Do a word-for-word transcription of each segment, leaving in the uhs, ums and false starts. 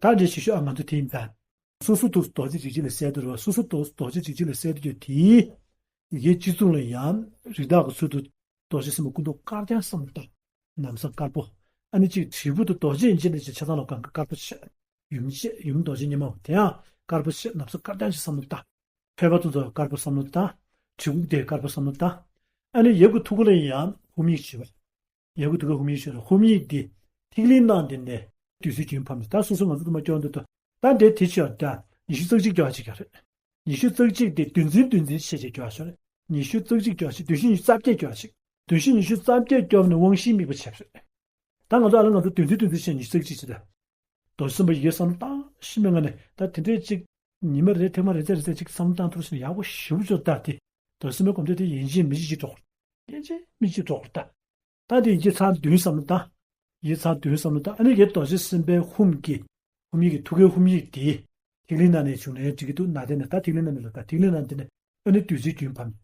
ད་འདྲ་ཞིག་ཤོད་ཨ། ང་ཚོ་དེ་ཡིན་ད། སོ་སོ་ཐུགས་རྡོ་རྗེ་རིགས་ཅན་ལ་གསལ་དུ་རེད་བ། སོ་སོ་ཐུགས་རྡོ་རྗེ་རིགས་ཅན་ལ་གསལ་དུ་ཡོད་དེ། ཡི་གེའི་སྤྱི་གཙུག་ལ་ཡང་རིགས་བདག་གི་ཚུལ་དུ་རྡོ་རྗེ་སེམས་དཔའ་སྐུ་མདོག་དཀར་རྐྱང་བསམ་བློ་བཏང་། ན་བཟའ་དཀར་པོ། ཨ་ནི་གཅིག་དྲིལ་བུ་དང་རྡོ་རྗེ་ཡན་ཆད་ནས་ཅིག་ཆ་ཚང་ལ་གང་ག་དཀར་པོ་བྱས། ཡུམ་བྱས། ཡུམ་རྡོ་རྗེ་སྙེ་མ་དེ་ཡང་དཀར་པོ་བྱས། ན་བཟའ་དཀར་རྐྱང་ཞིག་བསམ་བློ་བཏང་། ཐོད་པ་ཚོ་ཚོ་དཀར་པོ་བསམ་བློ་བཏང་། གྲི་གུག་དེ་དཀར་པོ་བསམ་བློ་བཏང་། ཨ་ནི་ཡབ་ཀྱི་ཐུགས་ཀ་ལ་ཡང་ཧཱུྃ་ཡིག་བྱས་པ། ཡབ་ཀྱི་ཐུགས་ཀ་ཧཱུྃ་ཡིག་བྱས་ལ་ཧཱུྃ་ཡིག་འདི་ཐིག་ལེ་ནང་དེ་ནས་བདུད་རྩིའི་རྒྱུན་བབས་ནས། ད་སོ་སོ་ང་ཚོ་དུ་མ་སྐྱོར་འདུག་ད། ད་འདྲའི་དེ་ཆེ་བ་ད་ཉི་ཤུ་རྩ་གཅིག་སྐྱོར་ཅིག་ཡོད་རེད། ཉི་ཤུ་རྩ་གཅིག་དེ་བདུན་ཚན་བདུན་ཚན་བྱས་བྱས་སྐྱོར་ཤོག་རེད། ཉི་ཤུ་རྩ་གཅིག་སྐྱོར་ཞིག་བདུན་བཞི་ཉི་ཤུ་རྩ་བརྒྱད་སྐྱོར་ཞིག་བདུན་བཞི་ཉི་ཤུ་རྩ་བརྒྱད་སྐྱོར་ནས་དབང་བཞིའི་དམིགས་པ་བྱས་པ་རེད། ད་ང་ཚོ་ཨ་ལ་ང་ཚོ་བདུན་ཚན་བདུན་ཚན་བྱས་ཉི་ཤུ་རྩ་གཅིག་བྱས་ད། རྡོ་རྗེ་སེམས་དཔའ་ཡི་གེ་བསམ་བློ་བཏང་ཤི་མེད་ང་ནས་ད་དེ་འདྲས་ཅིག་ཉི་མ་རེ་ཐེངས་མ་རེ་ཚེ་རེ་ཚེ་ཅིག་བསམ་བློ་བཏང་ཐུབ་ཟིན་ཡག་པོ་ཞེ་པོ་ཅིག་ད་དེ། རྡོ་རྗེ་སེམས་དཔའི་སྒོམ་བཟླས་དེ་ཡན་ཆད་མི་ཤེས་ཅིག་འགྲོ། ཡན་ཆད་མི་ཤེས་འགྲོ་ད། ད་དེ་ཡི་གེ་ཚར་བདུན་བསམ་བློ་བཏང་། ཡི་གེ་ཚར་བདུན་བསམ་བློ་བཏང་། ཨ་ནི་ཡི་གེ་རྡོ་རྗེ་སེམས་དཔའི་ཧཱུྃ་གི་ཧཱུྃ་ཡིག་གི་ཐུགས་ཀའི་ཧཱུྃ་ཡིག་དེ་ཐིག་ལེ་ནང་ནས་བྱུང་ནས་འགྲིག་གི་འདུག་ན། དེ་ནས་ད་ཐིག་ལེ་ནང་ནས་ལ་ད་ཐིག་ལེ་ནང་དེ་ནས་ཨ་ནི་བདུད་རྩིའི་རྒྱུན་བབས་ནས།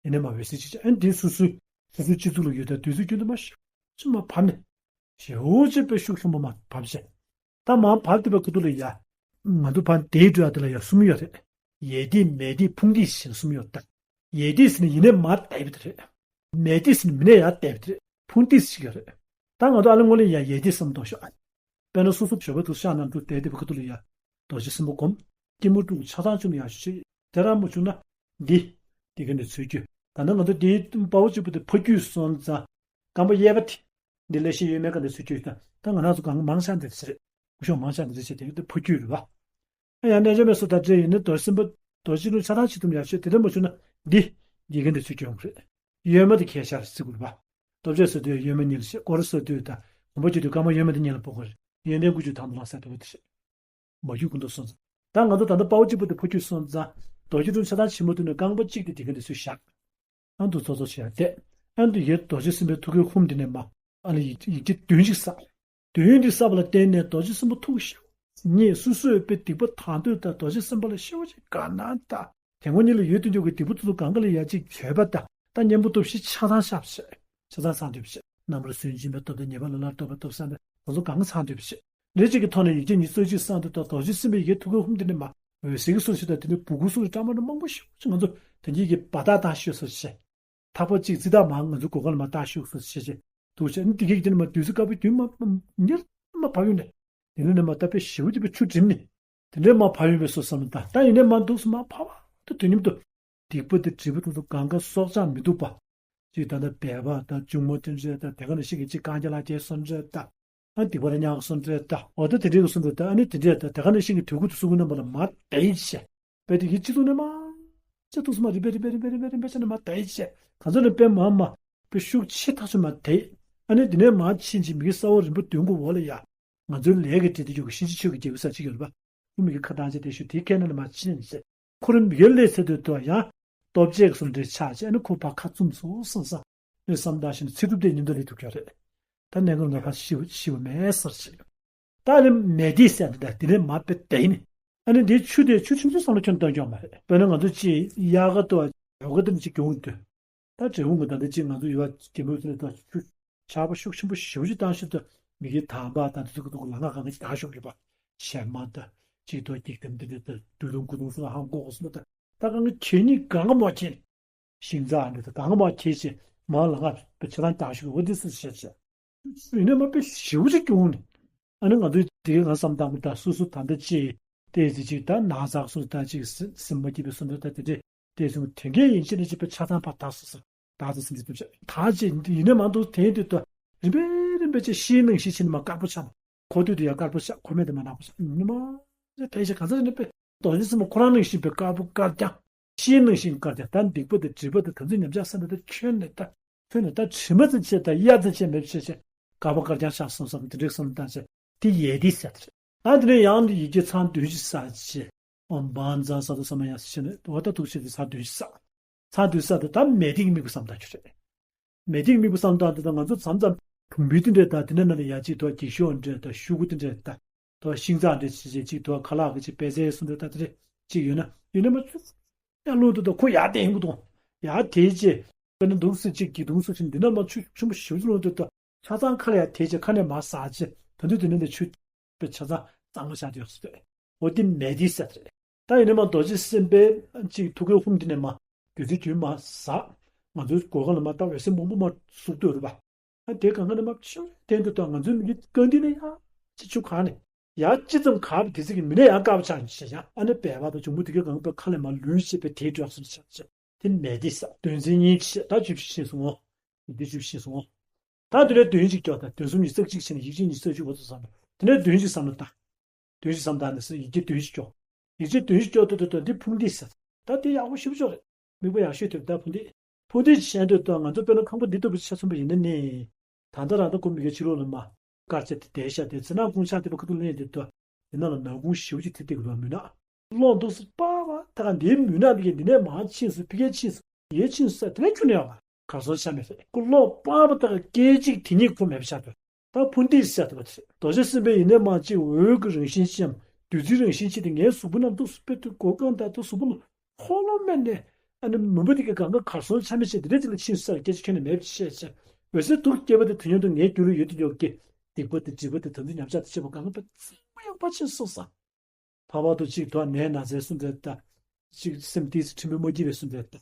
ཡིན་ནས་མ་འོད་ཟེར་ཅིག་བྱས། ཨ་ནི་དེ་སོ་སོའི་སོ་སོའི་སྤྱི་གཙུག་ལ་ཡོད་ད་བདུད་རྩིའི་རྒྱུན་དུ་མ་ཤུགས་ཅིག་མ་བབས་ནས། ཞེ་པོ་ཅིག་དཔེ་ཤུགས་ཆེན་པོ་མ་བབས་བྱས། ད་མར་བབས་དུས་པའི་ཁུ་ཐུག་ལ་ཡ། ང་ཚོ་ཕར་དེའི་འགྲོ་ཡ་དེ་ལ་ཡ་གསུམ་ཡོད་རེད། ཡས་སྡིག་མས་སྡིག་ཕུང་སྡིག་ཞེས་གསུམ་ཡོད་ད། ཡས་སྡིག་ཟེར་ན་ཡིན་ནས་མར་བསྡད་པ་དེ་རེད། མས་སྡིག་ཟེར་ན་མིན་ནས་ཡར་བསྡད་པ་དེ་རེད། ཕུང་སྡིག་ཞིག་ཡོད་རེད། ད་ང་ཚོ་ཨ་ལ་ངོ་ལ་ཡ་ཡས་སྡིག་བསམ་གཏོང་ཤོག་ཨ། དཔེར་ན་སོ་སོ་ཞོགས་པ་དུ་ཤག་ནང་དུ་བསྡད་དེ་བའི་ཁུ་ཐུག་ལ་ཡ། རྡོ་རྗེ་སེམས་དཔའ་སྒོམ། སྐྱིལ་མོ་ཀྲུང་ཆ་ཚང་བྱུང་ན་ཡག་ཤོས་ཤིག་དེ་རང་མ་བྱུང་ན། འདི། འདི་ག་ནས་ཚུར་སྐྱོད། ད་ནི་ང་ཚོ་འདིའི་དཔའ་བོ་གཅིག་པུ་དེ་ཕ་རྒྱུད་སོང་ཙང་། རྐང་པ་གཡས་པ་དེ། འདི་ལས་ཤེས་ཡོད་མེད་ག་ནས་ཚུར་སྐྱོད་ད། ད་ང་རང་ཚོ་གང་མང་ཤ་འདི་རེད་ཟེར། སྐུ་ཞབས་མང་ཤ་འདི་རེད་ཟེར་དེ་གི་ཕ་རྒྱུད་རེད་བ། ཨ་ཡང་རྣལ་འབྱོར་མའི་སོ་ད་འདྲེ་ཡིན་ནི་རྡོ་སེམས་པ། རྡོ་རྗེ་ནུ་ཆ་ཚང་ཆེ་དུམ་ཡག་ཤོས་དེ་འདྲ་མ་བྱུང་ན། འདི། འདི་ག་ནས་ཚུར་སྐྱོད་ཡོང་གི་རེད། གཡོན་མ་དེ་ཁྱད་ཤར་ཟེར་དགོས་རེད་བ། སྟོབས་ཆེ་ཟེར་དུས་གཡོན་མ་གཉིས་ལ་བཤད། སྐོར་ཟེར་དུས་ད། གོམ་པ་བྱེད་དུས་རྐང་པ་གཡོན་མ་དེ་གཉིས་ལ་སྤོ་དགོས་རེད། ཡོན་ཏན་ཀུན་སྤྱོད་དང་དུ་ལ་ཟེར་དུས་དེ་རེད། མ་རྒྱུད་ཀུན་ཏུ་སོང་ཙང་། ད་ང་ཚོ་ད་ལྟ་དཔའ་བོ་གཅིག་པུ་དེ་ཕ་རྒྱུད་སོང་ཙང་། རྡོ་རྗེ་དྲུང་ཆ་ཚང་ཆེན་མོ་དུ་ནས་རྐང་པ་གཅིག་དེ་དེ་ག་འདི་ཚུར་བཞག་ཨ་འདུག་ཚོ་ཚོ་བྱས་བསྡད། ཨ་འདུག་ཡེ་རྡོ་རྗེ་སེམས་དཔའི་ཐུགས་ཀའི་ཧཱུྃ་འདི་ནས་མ། ཨ་ནི་ཡིག་ཡིག་ཆ་བདུན་ཞིག་བསགས། བདུན་འདི་བསགས་པ་ལ་བརྟེན་ནས་རྡོ་རྗེ་སེམས་དཔའ་ཐུགས་ཤེས། ངས་སོ་སོའི་དཔེ་སྡིག་པ་དང་དོད་དང་རྡོ་རྗེ་སེམས་དཔའ་ལ་ཤེས་པ་ཅིག་དགའ་སྣང་དང་། དེ་སྔོན་ཉིད་ལ་ཡོད་དུ་འཇུག་གི་སྡིག་པ་ཚོ་གང་ག་ལ་ཡ་གཅིག་བྱས་པ་དང་། ད་གཉེན་པོ་སྟོབས་བཞི་ཆ་ཚང་ཤག་བྱས། ཆ་ཚང་ཚང་འདུས་བྱས། རྣམ་པར་སུན་འབྱིན་པའི་སྟོབས་དང་ཉེས་པ་ལ་ལར་གཏོགས་པའི་སྟོབས་བསམ་པའི་ང་ཚོ་གང་ག་ཚང་འདུས་བྱས། ལས་གཅིག་གི་ཐོག་ནས་ཡིག་ཆ་ཉིས་རྩ་གཅིག་བསགས་འདུག་ད་རྡོ་རྗེ་སེམས་དཔའི་ཡི་གེ་ཐུགས་ཀའི་ཧཱུྃ་འདི་ནས་མ། འོད་ཟེར་གྱི་སོ་ཞིག་དང་དེ་ནས་སྦུ་གུ་སོ་ཞིག་བཀྲམ་པ་ནི་མང་པོ་ཞིག་ང་ཚོ་དེ་གཉིས་ཀྱི་བར་ཐག་བཏང་ཤོད་སོ་ཞེས། ཐག་པ་གཅིག་རྩི་དག་མ་ང་ཚོའི་གོ་སྐབས་ལ་མ་བཏགས་ཤོག་ཟེར་བྱས་བྱས་འདུག་བྱས་ནི་དེ་གས་ཀྱི་ནི་མ་བདུད་རྩི་དཀར་པོའི་རྒྱུན་མ་མ་ཉེར་མ་བབས་ཡོང་ནས། དེ་ནས་ནི་མ་ད་དཔེ་ཞེ་པོ་ཅིག་པའི་ཆུ་འགྲིམ་ནས། དེ་འདྲའི་མ་བབས་ཡོང་བའི་སོ་བསམ་ད་ད་ཡིན་ནས་མ་འདུག་སུ་མ་བབས་ད་དུས་མཉམ་དུ། སྡིག་པ་དང་སྒྲིབ་པ་དེ་ཚོ་གང་ག་སྲོག་ཆགས་མི་སྡུག་པ། ཅིག་ད་ལྟ་སྦལ་པ་དང་གཅུང་མོ་དེ་འདྲས་དང་དེ་ག་ནང་བཞིན་གྱི་ཅིག་རྐང་རྒྱ་ལག་རྒྱས་སོ་འདྲས་དང་། ཨ་སྡིག་པ་ར་ཉག་སོ་འདྲས་དང་། འོ་ད་དེ་འདྲས་ཀྱི་སོ་འདྲས་དང་ཨ་ནི་དེ་འདྲས་དང་དེ་ག་ནང་བཞིན་གྱི་དུས་ཀུན་ཏུ་སུ་ཀུན་རྣམ་པ་ལ་མ་དེ་ཡིན་ཞེས། དཔེ་དེ་ཡིད་ཆེས་ཐུབ་ནས་མ། ཅེས་ཐུགས་སུ་མ་རིམ་པས་རིམ་པས་རིམ་པས་རིམ་པས་རིམ་པས་བྱས་ནས་མ་དེ་ཡིན་ཞེས་གང་ཚོད་ནས་དཔེ་མ་མ། དཔེ་ཤུགས་ཆེ་ཐག་ཆོད་མ་དེ། ཨ་ནི་དེ་ནས་མ་ཕྱིན་ཅིག་མི་གི་ས་འོག་རིམ་པ་བདུན་གྱི་འོག་ལ་ཡ། ང་ཚོའི་ལས་ཀྱི་འབྲས་དེ་ཡོད་གི་གཤིན་རྗེ་ཆོས་ཀྱི་རྒྱལ་པོ་ས་གཅིག་ཡོད་རེད་པ། ཁོ་མི་གི་ཁ་བཏང་བྱས་དེ་ཞུ་དེའི་ཁས་ན་ནི་མ་ཕྱིན་ཟེར། ཁོ་རང་མི་གི་ལས་ཚེ་དུས་དུ་ཡང་། སྟོབས་ཆེ་གི་སོ་འདྲས་ཆགས་བྱས་ཨ་ནི་ཁོ་ཕར་ཁ་བཙུམ་སོང་བསམ་བསམ། ནས་བསམ་བཏང་ཞིག་ནས་ཚེ་སྒྲུབ་དེ་ཉིན་དུ་ལས་ཐུབ་ཀྱི་རེད། ད་གནས་སྐབས་ང་ཕར་ཤི་བ་ཤི་བ་མེད་ཟེར་བྱས། ད་ནི་མས་སྡིག་ཟེར་འདི་ད་དེ་ནས་མ་དཔེ་དེ་ནི། ཨ་ནི་འདིའི་ཆུ་དེ་ཆུ་ཆུང་ཆུང་བསམ་བློ་ཁྱོན་གཏོང་རྒྱུ་མ་རེད། དཔེར་ན་ང་ཚོ་ཅིག་དབྱར་ཁ་དུ་ཡོ་ག་དེ་ནི་ཅིག་གྱོང་འདུག་ད་འབྲས་སྤུངས་ཀྱི་ད་ལྟ་ཅིག་ང་ཚོ་ཡུལ་བ་རྒན་མོ་ཚོ་ནས་ད་ཆུ་ཆར་པ་ཤུགས་ཆེན་པོ་ཞེ་པོ་ཅིག་བཏང་ཤུལ་དུ་མི་གི་དམ་པ་དང་དེ་ཚོ་གི་ཐོག་ལ་ང་གང་ག་ཅིག་བདག་ཤོག་གི་པ། བྱེ་མ་དང་ཅིག་ཐོག་འགྱིག་དམ་དེ་འདྲ་དང་དུ་ལུང་ཀུ་ལུང་སོགས་ལ་ཧང་གོ་གོ་སོང་ད། ད་གང་གི་གད་སྙིགས་གང་ག་མ་ཁྱེར། ཤིང་ཚ་འདི་ད་གང་ག་མ་ཁྱེར་ཅིག་མ་ལ་ང་བྱེ་ཐང་བདག་ཤོག་གི་འོ་དེ་སུ་བཤད་བྱས། ཡིན་ནའི་མ་དཔེ་ཞེ་པོ་ཅིག་གྱོང་ནི། ཨ་ནི་ང་ཚོས་དེ་གའི་ང་བསམ་བཏང་གི་ད་སོ་སོ་ད་ལྟ་ཅིག་ཏོག་ཙམ་ཅིག་ད་ན་ཚ་སོ་ད་ཅིག་སེམས་མ་སྐྱིད་པའི་སོ་ད་ད་དེ་འདྲས་ཏོག་ཙམ་དེ་འགའི་ཡིན་ཕྱིན་ན་ཅིག་དཔེ་ཆ་ཚང་ཕར་དག་སོ་སོ་ད་ད་སེམས་ཅིག་ཐུབ་ཆ་ད་ཅིག་ཡིན་ནའི་མ་གཏོགས་དེ་དུས་ད་རིམ་པས་རིམ་པས་ཅིག་ཤེས་ནང་ཤེས་ཕྱིན་ནི་མ་དཀར་པོ་ཆགས་ནི་ཁོ་དུས་དུ་ཡང་དཀར་པོ་ཆགས་ཁོ་མེད་དུ་མ་ནག་པོ་ཆགས་ཡིན་ནི་མ་ཅིག་ཕལ་ཆེར་གང་ཟག་རིག་ནི་དཔེ་རྡོ་རྗེ་སེམས་དཔའ་ཁོ་རང་ནང་བཞིན་པའི་དཀར་པོ་དཀར་རྐྱང་། ཤེས་ནང་བཞིན་དཀར་རྐྱང་ད་སྡིག་པ་དང་སྒྲིབ་པ་དང་དེ་ཚོའི་ཉམས་ཆག་སེམས་དང་ད་ཁྱོན་ནས་ད། ཁྱོད་ནི་ད་དྲི་མ་ཙམ་བྱས་དང་གཡའ་ཙམ་བྱས་མེད་པ་བྱས་བྱས་དཀར་པོ་དཀར་རྐྱང་ཤག་སོང་བསམ་དེ་འདྲའི་བསམ་བཏང་བྱས་དེ་ཡས་དེ་ཟེར་ཏེ། ཨ་དེ་ནས་ཡང་ཡི་གེ་ཚར་བདུན་ཞིག་བསགས་བྱས། ཨོཾ་བཛྲ་ས་ཏྭ་ས་མ་ཡ་ཟེར་བྱས་ནས་འོ་ད་ཐུགས་རྗེ་དེ་ཚར་བདུན་ཞིག་བསགས། ཚར་བདུན་བསགས་དེ་ད་མས་སྡིག་དམིགས་པ་བསམ་བཏང་རྒྱུ་རེད། མས་སྡིག་དམིགས་པ་བསམ་བཏང་དེ་ད་ང་ཚོ་མཚམས་མཚམས་བུང་བུའི་དེ་འདྲས་ད་དེ་འདྲ་ན་ལ་ཡ་གཅིག་ཐོག་འགྱིག་ཤོག་འདྲས་ད་ཤུ་གུ་དེ་འདྲས་ད། དོ་ཤིང་ཚང་འདྲ་ཅིག་ཅིག་ཅིག་དོ་ཁ་ལག་གི་ཅིག་པད་ཚལ་སུ་འདྲ་ད་དེ་རེ་ཅིག་ཡོད་ན་ཡིན་ན་མ་ཚུགས། ཡང་ལུང་དུ་དོ་ཁོ་ཡར་དེ་ཡིན་གི་དོ། ཡར་དེ་ཅེ། དཔེར་ན་འདུག་སེ་ཅིག་གི་འདུག་སེ་ཅིག་འདི་ན་མ་ཆུ་ཆུ་མོ་ཞིབ་ལུང་དུ་དོ་ཆ་ཚང་ཁ་ལ་ཡར་དེ་ཅེ་ཁ་ནས་མ་ཟག་ཅེ་ད་དུས་དེ་ནས་འདི་ཆུ་པའི་ཆ་ཚང་ གཙང་མ་ཆགས་ཏེ་ཡོད་ཟེར་ཏེ། འོ་དེ་མེད་དེ་ཟེར་ཏེ། ད་ཡིན་ནའི་མ་རྡོ་རྗེ་སེམས་དཔའི་ཅིག་ཐུགས་ཀའི་ཧཱུྃ་དེ་ནས་མ་བདུད་རྩི་རྒྱུན་མ་ཟག་ང་ཚོའི་གོ་སྐབས་ལ་མ་ལྟ་འོད་ཟེར་མང་པོ་མ་ཟུག་སྡོད་རེད་པ། ཨ་དེ་གང་ག་ནས་མ་ཆུ་དེ་འདུག་ད་ང་ཚོའི་མི་རྒྱུད་ཀ་འདི་ནས་ཡ་ཅི་ཆུ་གང་ནས་ཡ་ཅི་ཙམ་ག་བ་དེ་ཚིག་གི་མི་ནས་ཡང་དཀར་པོ་ཆགས་ཡིན་ཞེས་ཡ་ཨ་ནི་སྦལ་པ་དང་འབྱུང་པོ་དེ་གའི་གང་པའི་ཁ་ལས་མ་ལུས་བྱེད་པའི་དེའི་འགྲོས་སུ་ཆགས་ཆགས་དེ་མེད་དེ་ས་དོན་ཚན་གཉིས་ཀྱི་ད་བཅུ་བཞི་ཤེས་སོང་ངོ་། དེ་བཅུ་བཞི་ཤེས་སོང་ངོ། ད་དེ་ནས་དོན་གཅིག་སྐྱོ་ད་དོན་གསུམ་ཉི་ཤུ་རྩ་གཅིག་བྱས་ནས་ཡིག་ཆ་ཉི་ཤུ་རྩ་གཅིག་འོ་ཚོ་བསམ་པ་དེ་ནས་དོན་གཅིག་བསམ་བློ་བཏང་། དོན་གཅིག་བསམ་བཏང་ནས་ཡིག་ཆ་དོན་གཅིག་སྐྱོ། ཡིག་ཆ་དོན་གཅིག་སྐྱོ་ཏོ་ཏོ་ཏོ་འདི་ཕུང་འདི་ཟེར། ད་དེ་ཡག་པོ་ཞེ་པོ་ཅིག་རེད། མིག་དཔེ་ཡག་ཤོས་དེ་ད་ཕུང་འདི། ཕུང་འདི་བྱས་འདོད་དོ་ང་ཚོ་དཔེར་ན་ཁང་པ་འདི་ལྟ་བུ་ཆ་མཚོན་པ་ཡིན་ན་ནི། ད་ལྟ་རང་ད་ཁོ་མི་གའི་ཕྱི་ལོགས་ལ་མ། དཀར་ཆ་དེ་བསྡད་ཤག་དེ་ཚེ་ནག་ཁུང་ཆགས་དེ་པ་ཁ་ཐུག་ལེན་དེ་ལྟོས། དེ་ནང་ལ་ནག་ཁུང་ཞེ་པོ་ཅིག་ཐེབས་བསྡད་ཀྱི་འདུག་མུན་ནག་གློག་འདུག་སེ་པ་བ་ད་ག་འདིའི་མུན་ནག་འདི་གིས་འདི་ནས་མར་ཕྱིན་སོང་ཕ་གིར་ཕྱིན་སོང་ཡར་ཕྱིན་སོང་ཟེར་དེ་ལས་ཁྱོན་ནས་ཡོད་མ་རེད། གར་སོང་ཆ་མེད་རེད། ཁོ་གློག་པ་བ་ད་ག་སྐད་ཅིག་དེ་ཉིད་ཁོ་མེད་པ་ཆགས་འདུག་ད་ཕུང་འདི་ཟེར་ཐུབ་པ་དེ་རེད། རྡོ་རྗེ་སེམས་དཔའི་ཡིན་ནས་མ་གཅིག་འོད་ཀྱི་རང་བཞིན་ཅན། བདུད་རྩིའི་རང་བཞིན་ཅན་དེ་ངའི་གཟུགས་པོ་རྣམས་འདུག་སེ་དཔེ་དུས་གོ་སྐབས་ད་ལྟ་གཟུགས་པོ་ལ། འཁོར་ལོ་སྨད་ནས། ཨ་ནི་མུན་པ་འདི་གའི་གང་ག་གར་སོང་ཆ་མེད་བྱས་འདི་འདྲ་ཅིག་ལ་ཕྱིན་སོང་ཟེར་སྐད་ཆ་ཁྱོན་ནས་མེད་པ་བཤད་བྱས། འོད་ཟེར་དུག་སྐྱེས་པ་དེ་དུས་མཉམ་དུ་ངའི་རྒྱུད་ལ་ཡོད་དུ་ཡོད་ཀྱི། སྡིག་པ་དེ་སྒྲིབ་པ་དེ་དམ་ཚིག་ཉམས་ཆག་དེ་བྱེད་པ་གང་ག་པ་ཚིག་པ་ཡག་པ་ཕྱིན་སོང་ཟེར། ཕ་བ་དུ་གཅིག་དོ་ནས་ན་ཚའི་གསུང་རེད་ད། གཅིག་སེམས་ཏིས་ཁྲིམས་པའི་མ་སྐྱིད་པའི་གསུང་རེད་ད།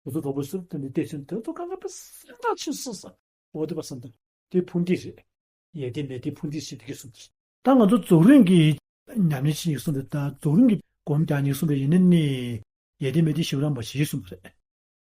དུ་དུ་དོ་པོ་སུ་དུ་ནི་ཏེ་ཆུན་དུ་དུ་གང་ག་པ་སེམས་ཐག་ཆོད་སོང་ཟེར། འོ་དེ་པ་སེམས་ཐག་དེ་ཕུང་འདི་རེད། ཡེ་དེ་མེད་དེ་ཕུང་འདི་ཞེས་དེ་གི་གསུང་རེད། ད་ང་ཚོ་རྫོགས་རིམ་གྱི་ཉམས་ལེན་བྱེད་ཡིག་གསུང་རེད་ད་རྫོགས་རིམ་གྱི་སྒོམ་རྒྱག་ཡིག་གསུང་རེད་ཡིན་ན་ནི། ཡེ་དེ་མེད་དེ་ཞེ་པོ་རང་མ་ཞེས་གསུང་རེད།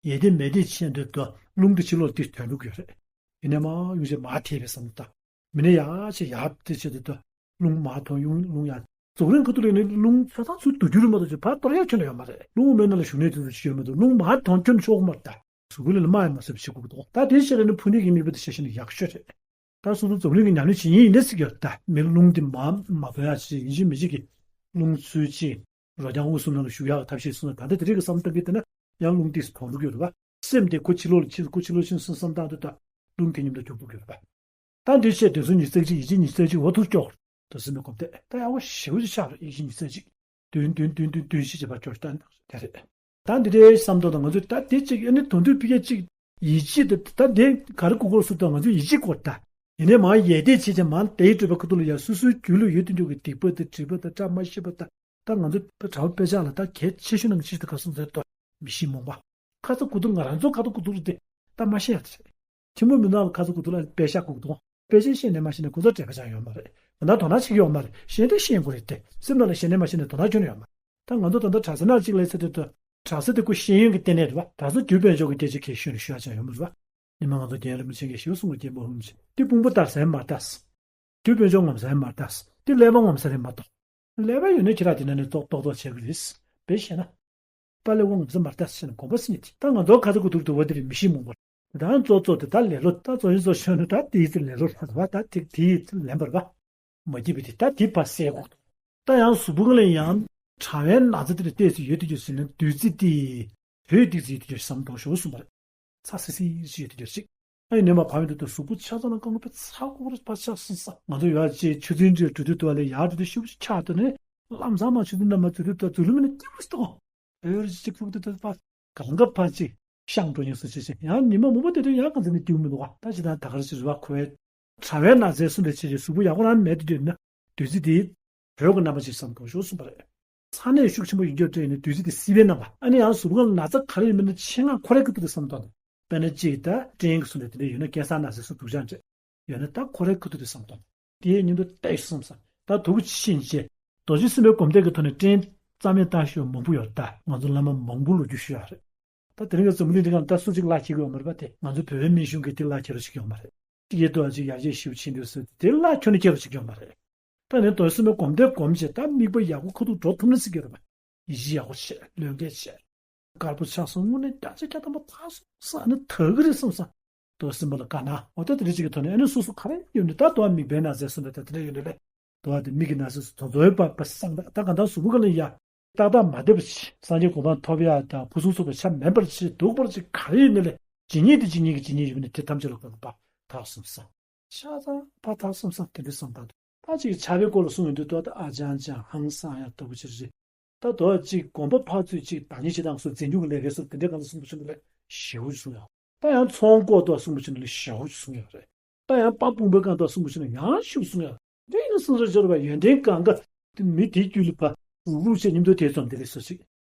ཡེ་དེ་མེད་དེ་ཆེད་དུ་དུ་རླུང་དེ་ཕྱི་ལོགས་དེ་དོན་འགྲུབ་ཡོད་རེད། ཡིན་ནའི་མ་ཡུང་ཞེས་མ་ཐེབས་པའི་བསམ་བློ་ད། མི་ནི་ཡག་ཆེ་ཡག་དེ་ཆེད་དུ་ལུང་མ་མཐོང་ཡུང་ལུང་ཡག་རྫོགས་རིམ་ཁ་ཐུག་ལས་ནི་ལུང་ཆ་ཚང་ཚུར་བསྡུ་རྒྱུ་རུ་མ་གཏོགས་ཅིག་ཕར་གཏོར་ཡག་ཁྱོན་ནས་ཡོད་མ་རེད། ལུང་མེད་ན་ལ་བཞུགས་གནས་དེ་ཚོ་ཅི་ཡོད་མ་འདུག་ལུང་མ་མཐོང་ཁྱོན་ཆོག་མ་རེད་ད། གཟུགས་ལ་མ་ཡང་མ་བཟོད་པ་ཞིག་དགོས་འདུག་ད་དེ་ཤེས་ལ་ནི་ཕུ་ནུ་གི་མིག་དཔེ་དེ་ཤེས་ཤེས་ནི་ཡག་ཤོས་རེད། ད་སོ་སོ་རྫོགས་རིམ་གྱི་ཉམས་ལེན་བྱེད་ཡིན་ནི་ཟིག་ཡོད་ད་མི་ལུང་དེ་མ་མ་བཟོད་ཡག་ཅིག་ཡིན་གཅིག་མིན་གཅིག་གི་ལུང་ཚུལ་ཅིག་རོ་རྐྱང་དབུ་གསུམ་ནང་ལ་བཞུགས་ཡག་ཐབས་ཤེས་གསུངས་ན་ད་ལྟ་དེ་རིགས་ཀྱི་བསམ་བཏང་གི་དེ་ན་ཡང་ལུང་དེ་མཐོང་འགྲོ་གི་ཡོད་རེད་པ། སེམས་དེ་ཁོ་ཕྱི་ལོགས་ལ་ཕྱིན་སོང་ཁོ་ཕྱི་ལོགས་ཕྱིན་སོང་བསམ་སྟངས་དེ་དག་རླུང་དེ་མཉམ་དུ་འཇོག་ཐུབ་ཀྱི་རེད་པ། ད་འདི་བཤད་དོན་གསུམ་ཉི་ཤུ་རྩ་གཅིག་ཡིག་ཆ་ཉི་ཤུ་རྩ་གཅིག་འོ་ཐུག་སྐྱོར། དུ་སེམས་པའི་སྒོམ་བཟླས་ད་ཡག་པོ་ཞེ་པོ་ཅིག་ཆགས་རེད་ཡིག་ཆ་ཉི་ཤུ་རྩ་གཅིག་བདུན་བདུན་བདུན་བདུན་བདུན་བཞི་བྱེད་པ་སྐྱོར་ད་དེ་རེད། ད་འདི་འདྲའི་བསམ་ཐོག་དང་ང་ཚོས་ད་དེ་གཅིག་ཨ་ནི་དོན་དུ་ཕི་ཀ་གཅིག་ཡིད་ཆེས་དེ་ད་འདི་ག་རེ་གོ་སྐོར་སུ་དང་ང་ཚོས་ཡིད་ཆེས་སྐོར་ད། ཡིན་ནའི་མ་ཡེ་དེ་བྱེད་ཅིང་མ་དེའི་སྤྲོས་པའི་ཁ་ཐུག་ལ་ཡ་སོ་སོའི་རྒྱུད་ལ་ཡོད་དུ་འཇུག་གི་སྡིག་པ་དེ་སྒྲིབ་པ་དེ་བཀྲ་མ་ཤིས་པ་དང་། ད་ང་ཚོ་གྲྭ་པ་དཔེ་ཆ་ལ་ད་གལ་ཆེ་ཤོས་ནང་གི་ཆེད་དུ་ག་སོང་ཟེར་ཏོ། མི་ཤེས་རྨོངས་པ། ཁ་ཚ་དགོས་གཏུགས་ང་རང་ཚོ་ཁ་ཚ་དགོས་གཏུགས་རེད་དེ། ད་མ་ཤེས་ཡ་དེ་རེད། ཐུན་མོང་མི་སྣ་ལ་ཁ་ཚ་དགོས་གཏུགས་ལ་དཔེ་ཆ་དགོས་གཏུགས། དཔེ་ཆ་ཤེས་ནས་མ་ཤེས་ནས་གོ་ཚ་འབྲེལ་བ་ཅང་ཡོད་མ་རེད། ང་ད་དོ་སྣང་བྱེད་ཀྱི་ཡོད་མ་རེད་ཤེས་དེ་ཤེས་དགོས་རེད་དེ་སེམས་ནང་ལ་ཤེས་ནས་མ་ཤེས་ནས་དོ་སྣང་ཁྱོན་ནས་ཡོད་མ་རེད། ད་ང་ཚོ་ད་ལྟ་གྲྭ་ས་ནང་གཅིག་ལ་ཚེ་དེ་ད་གྲྭ་ས་དེ་ཁོ་ཤེས་ཡོན་གྱི་ལྟེ་གནས་རེད་བ། གྲྭ་ས་རྒྱུད་དཔལ་འབྱོར་གྱི་སྐད་ཆ་གལ་ཤོས་ནས་ཞུ་ཡ་ཅང་ཡོད་མ་རེད་བ། ཉི་མ་ང་ཚོ་རྒན་རིན་པོ་ཆེ་གིས་ཞུ་གསུང་གི་རྒན་པོ་ཧུམ་ཆེ་དེ་དཔུང་པ་དར་ས་ཡང་མ་དར་ས། དུས་དཔལ་འབྱོར་ངོམ་ས་ཡང་མ་དར་ས། དེ་ཀླད་པ་ངོམ་ས་རེད་མ་གཏོགས། ཀླད་པ་ཡོད་ན་ཁྱེད་རང་དེ་ན་ནས་ཏོག་ཏོག་ཏོག་བྱེད་དགོས་རེད། དཔེ་བཤད་ན། པ་ཀླད་པ་ངོམ་ས་མ་དར་ས་ཞེས་ན་དགོངས་པ་ཟིན་ནས་དེ་ད་ང་ཚོ་ཁ་ཚ་དགོས་གཏུགས་འདུག་བ་དེ་རེད་མི་ཤེས་མོང་པར། ད་གཙོ་གཙོ་དེ་ད་ལེ་ལོ་ད་གཙོ་ཡིན་གཙོ་ཆོད་ན་ད་དེའི་ཚེ་ལེ་ལོ་ལྷག་བ་ད་དེ་དེའི་ཚེ་ལེན་པར་བ། མ་སྐྱིད་པའི་དེ་ད་དེ་ཕར་སེལ་དགོས། ད་ཡང་གཟུགས་པོ་ལ་ཡང་གྲང་བའི་ན་ཚ་དེ་ལ་བལྟས་སུ་ཡོད་དུ་ཡོད་ཟིན་ན་བདུད་རྩི་དེ། བོད་བདུད་རྩི་ཡོད་དུ་ཡོད་བསམ་དོགས་ཞོག་གསུངས་པ་རེད། ཚ་སི་སི་ཞིག་ཡོད་དུ་ཡོད་ཅིག་ཨ་ཡིན་ནས་མ་བག་མེད་དུ་གཟུགས་པོ་ཆ་ཚང་ལ་རྐང་པ་ཚ་ཁོག་རུ་ཕར་ཆགས་སོང་ས་ང་ཚོ་ཡོད་ཅེས་ཆུ་ཚན་འདྲེ་གྲུ་དུ་དུ་བ་ལས་ཡར་དུ་དུ་ཤུགས་ཆགས་དུ་ནས་ལམ་སང་མ་ཆུ་ཚན་འདྲ་མ་ཚུད་དུ་དུ་ཚུད་ལུ་མི་ནི་ཏི་རུ་སྟོང་། བོད་རིགས་གཅིག་ཕུག་ཏུ་ཏུ་པ། གང་ག་ཕར་ཅིག་ཤང་འགྲོ་ཉེ་སུ་ཅི་ཅི་ཡང་ཉི་མ་མུ་པ་དེ་དུས་ཡང་གང་ཟེར་ནི་ཏིའུ་མི་འདུག་བ་ད་ཅི་ད་ད་གར་ཅི་རུ་བ་ཁོའི་གྲང་བའི་ན་ཚའི་སུ་འདྲ་ཅི་ཅི་གཟུགས་པོ་ཡག་པོ་རང་མེད་དུ་དུས་ན་བདུད་རྩི་དེ་བོད་ཀྱི་རྣམ་པ་ཅིག་བསམ་དགོས་ཞོག་གསུངས་པ་རེད། ཚ་ནད་ཤུགས་ཆེན་པོ་ཡིན་རྒྱུ་སྤྲད་ཡིན་ན་བདུད་རྩི་དེ་སྲིད་པའི་རྣམ་པ་ཨ་ནི་ཡང་གཟུགས་པོ་ལ་ན་ཚ་ག་རེ་ཡིན་མིན་ན་ཆེད་མངགས་ཁོ་རའི་ཁུ་ཐུག་དུ་བསམ་དོན་དཔེར་ན་གཅིག་ད་སྐྲན་གྱི་སུ་འདྲ་དེ་འདྲ་ཡོད་ན་ཀེན་སར་ན་ཚའི་སུ་དུག་ཅང་འདྲ། ཡོད་ན་ད་ཁོ་རའི་ཁུ་ཐུག་དེ་བསམ་དང་། དེའི་ཉིན་དུ་ལྟ་ཡི་བསམ་ས། ད་དུག་ཕྱིན་རྗེས། རྡོ་རྗེ་སེམས་དཔའི་སྒོམ་བཟླས་ཀྱི་ཐོག་ནས་སྐྲན་རྩ་མེད་བཏང་ཤོས་མང་པོ་ཡོད་ད། ང་ཚོ་བླ་མ་མང་པོ་ལོ་རྒྱུས་ཤོད་ཡ་རེད། ད་དེ་རིང་གི་འཛམ་བུ་གླིང་འདི་གང་ད་སུ་གཅིག་བླ་འཁྱེར་གི་ཡོད་མ་རེད་པ་དེ། ང་ཚོ་བོད་པའི་མི་གཞུང་གིས་དེ་བླ་འཁྱེར་རོགས་ཅིག་ཡོད་མ་རེད། ཡེ་ཏོ་ཅིག་ཡར་རྒྱས་ཞིབ་ཕྱིན་དུས་སུ་དེ་བླ་ཁྱོན་ནས་འཁྱེར་རོགས་ཅིག་ཡོད་མ་རེད། ད་ནི་རྡོ་རྗེ་སེམས་དཔའི་སྒོམ་བཟླས་སྒོམ་བྱས་ད་དམིགས་པ་ཡག་པོ་ཁ་ཐུག་འགྲོ་ཐུབ་ན་སྲིད་ཀྱི་རེད་པ། ཡིད་ཆེས་ཡག་པོ་བྱས་བློས་འགེལ་བྱས། དཀར་པོ་ཆགས་སོང་དངོས་གནས་བརྒྱ་ཆ་བརྒྱ་ཐམ་པ་ཐག་སོང་ས་ཨ་ནི་དག་གི་རེད་བསམ་ས། དོ་སེམས་པ་ལ་དཀའ་ན་འོ་ད་དེ་འདྲ་ཅིག་གི་ཐོག་ནས་ཨ་ནི་སོ་སོ་ག་རེ་ཡོད་ནི་ད་དོ་མིག་དཔེ་ན་ཟེར་སོང་ད་ད་དེ་འདྲ་ཡོད་ནི་ལས། དོ་དེ་མིག་གི་ན་ཟེར་སོ་དོ་དོའི་པ་པ་སང་ད་ད་ག་ད་གཟུགས་པོ་ག་ལ་ཡ། ཏག་ཏག་མ་བསྡད་པ་ཅིག་སངས་རྒྱས་གོ་འཕང་ཐོབ་ཡ་དང་ཕུན་སུམ་ཚོགས་པའི་ཆ་མེད་པར་ཅིག་སྡུག་པར་ཅིག་ག་རེ་ཡོད་ནི་ལས་ཇི་སྙེད་དེ་ཇི་སྙེད་ཀྱི་ཇི་སྙེད་ཡོད་ནི་དེ་ཐམས་ཅད་ལ་དགོས་པ་ཐག་སོང་ས། ཤ་ཚ་ཕ་ཐག་སོང་ས་དེ་འདྲ་སོང་ད། ད་ཅིག་ཕྱག་དཔེ་སྐོར་ལ་གསུངས་ཡོང་དུས་ད་ཨ་ཅང་ཅང་ཧང་སང་ཡ་ལྟ་བུ་ཅིག་རེད། ད་དོ་གཅིག་དགོན་པ་ཕར་ཚུར་གཅིག་བདག་ཉིད་ཆེ་དང་སོགས་འཛིན་སྐྱོང་གི་ལས་ཀའི་སོགས་དེ་འདྲའི་སྒང་ལ་གསུང་པ་ཆུང་དུ་ལས་ཞེ་པོ་ཅིག་གསུང་ཡོད། ད་ཡང་ཚོང་སྐོར་དུ་གསུང་པ་ཆུང་དུ་ལས་ཞེ་པོ་ཅིག་གསུང་ཡོད་རེད། ད་ཡང་དཔའ་དཔུང་པའི་སྒང་དུ་གསུང་པ་ཆུང་དུ་ཡང་ཞེ་པོ་གསུང་ཡོད། འདི་ཡིན་ན་སོང་ཙང་སྦྱོར་བ་ཡོན་ཏན་གང་ག་དེ་མི་དེའི་རྒྱུད་ལ་ཕར་རུག་རུག་བྱས་མཉམ་དུ་དེ་ཙམ་དེ་ལས་སོ་ཅིག་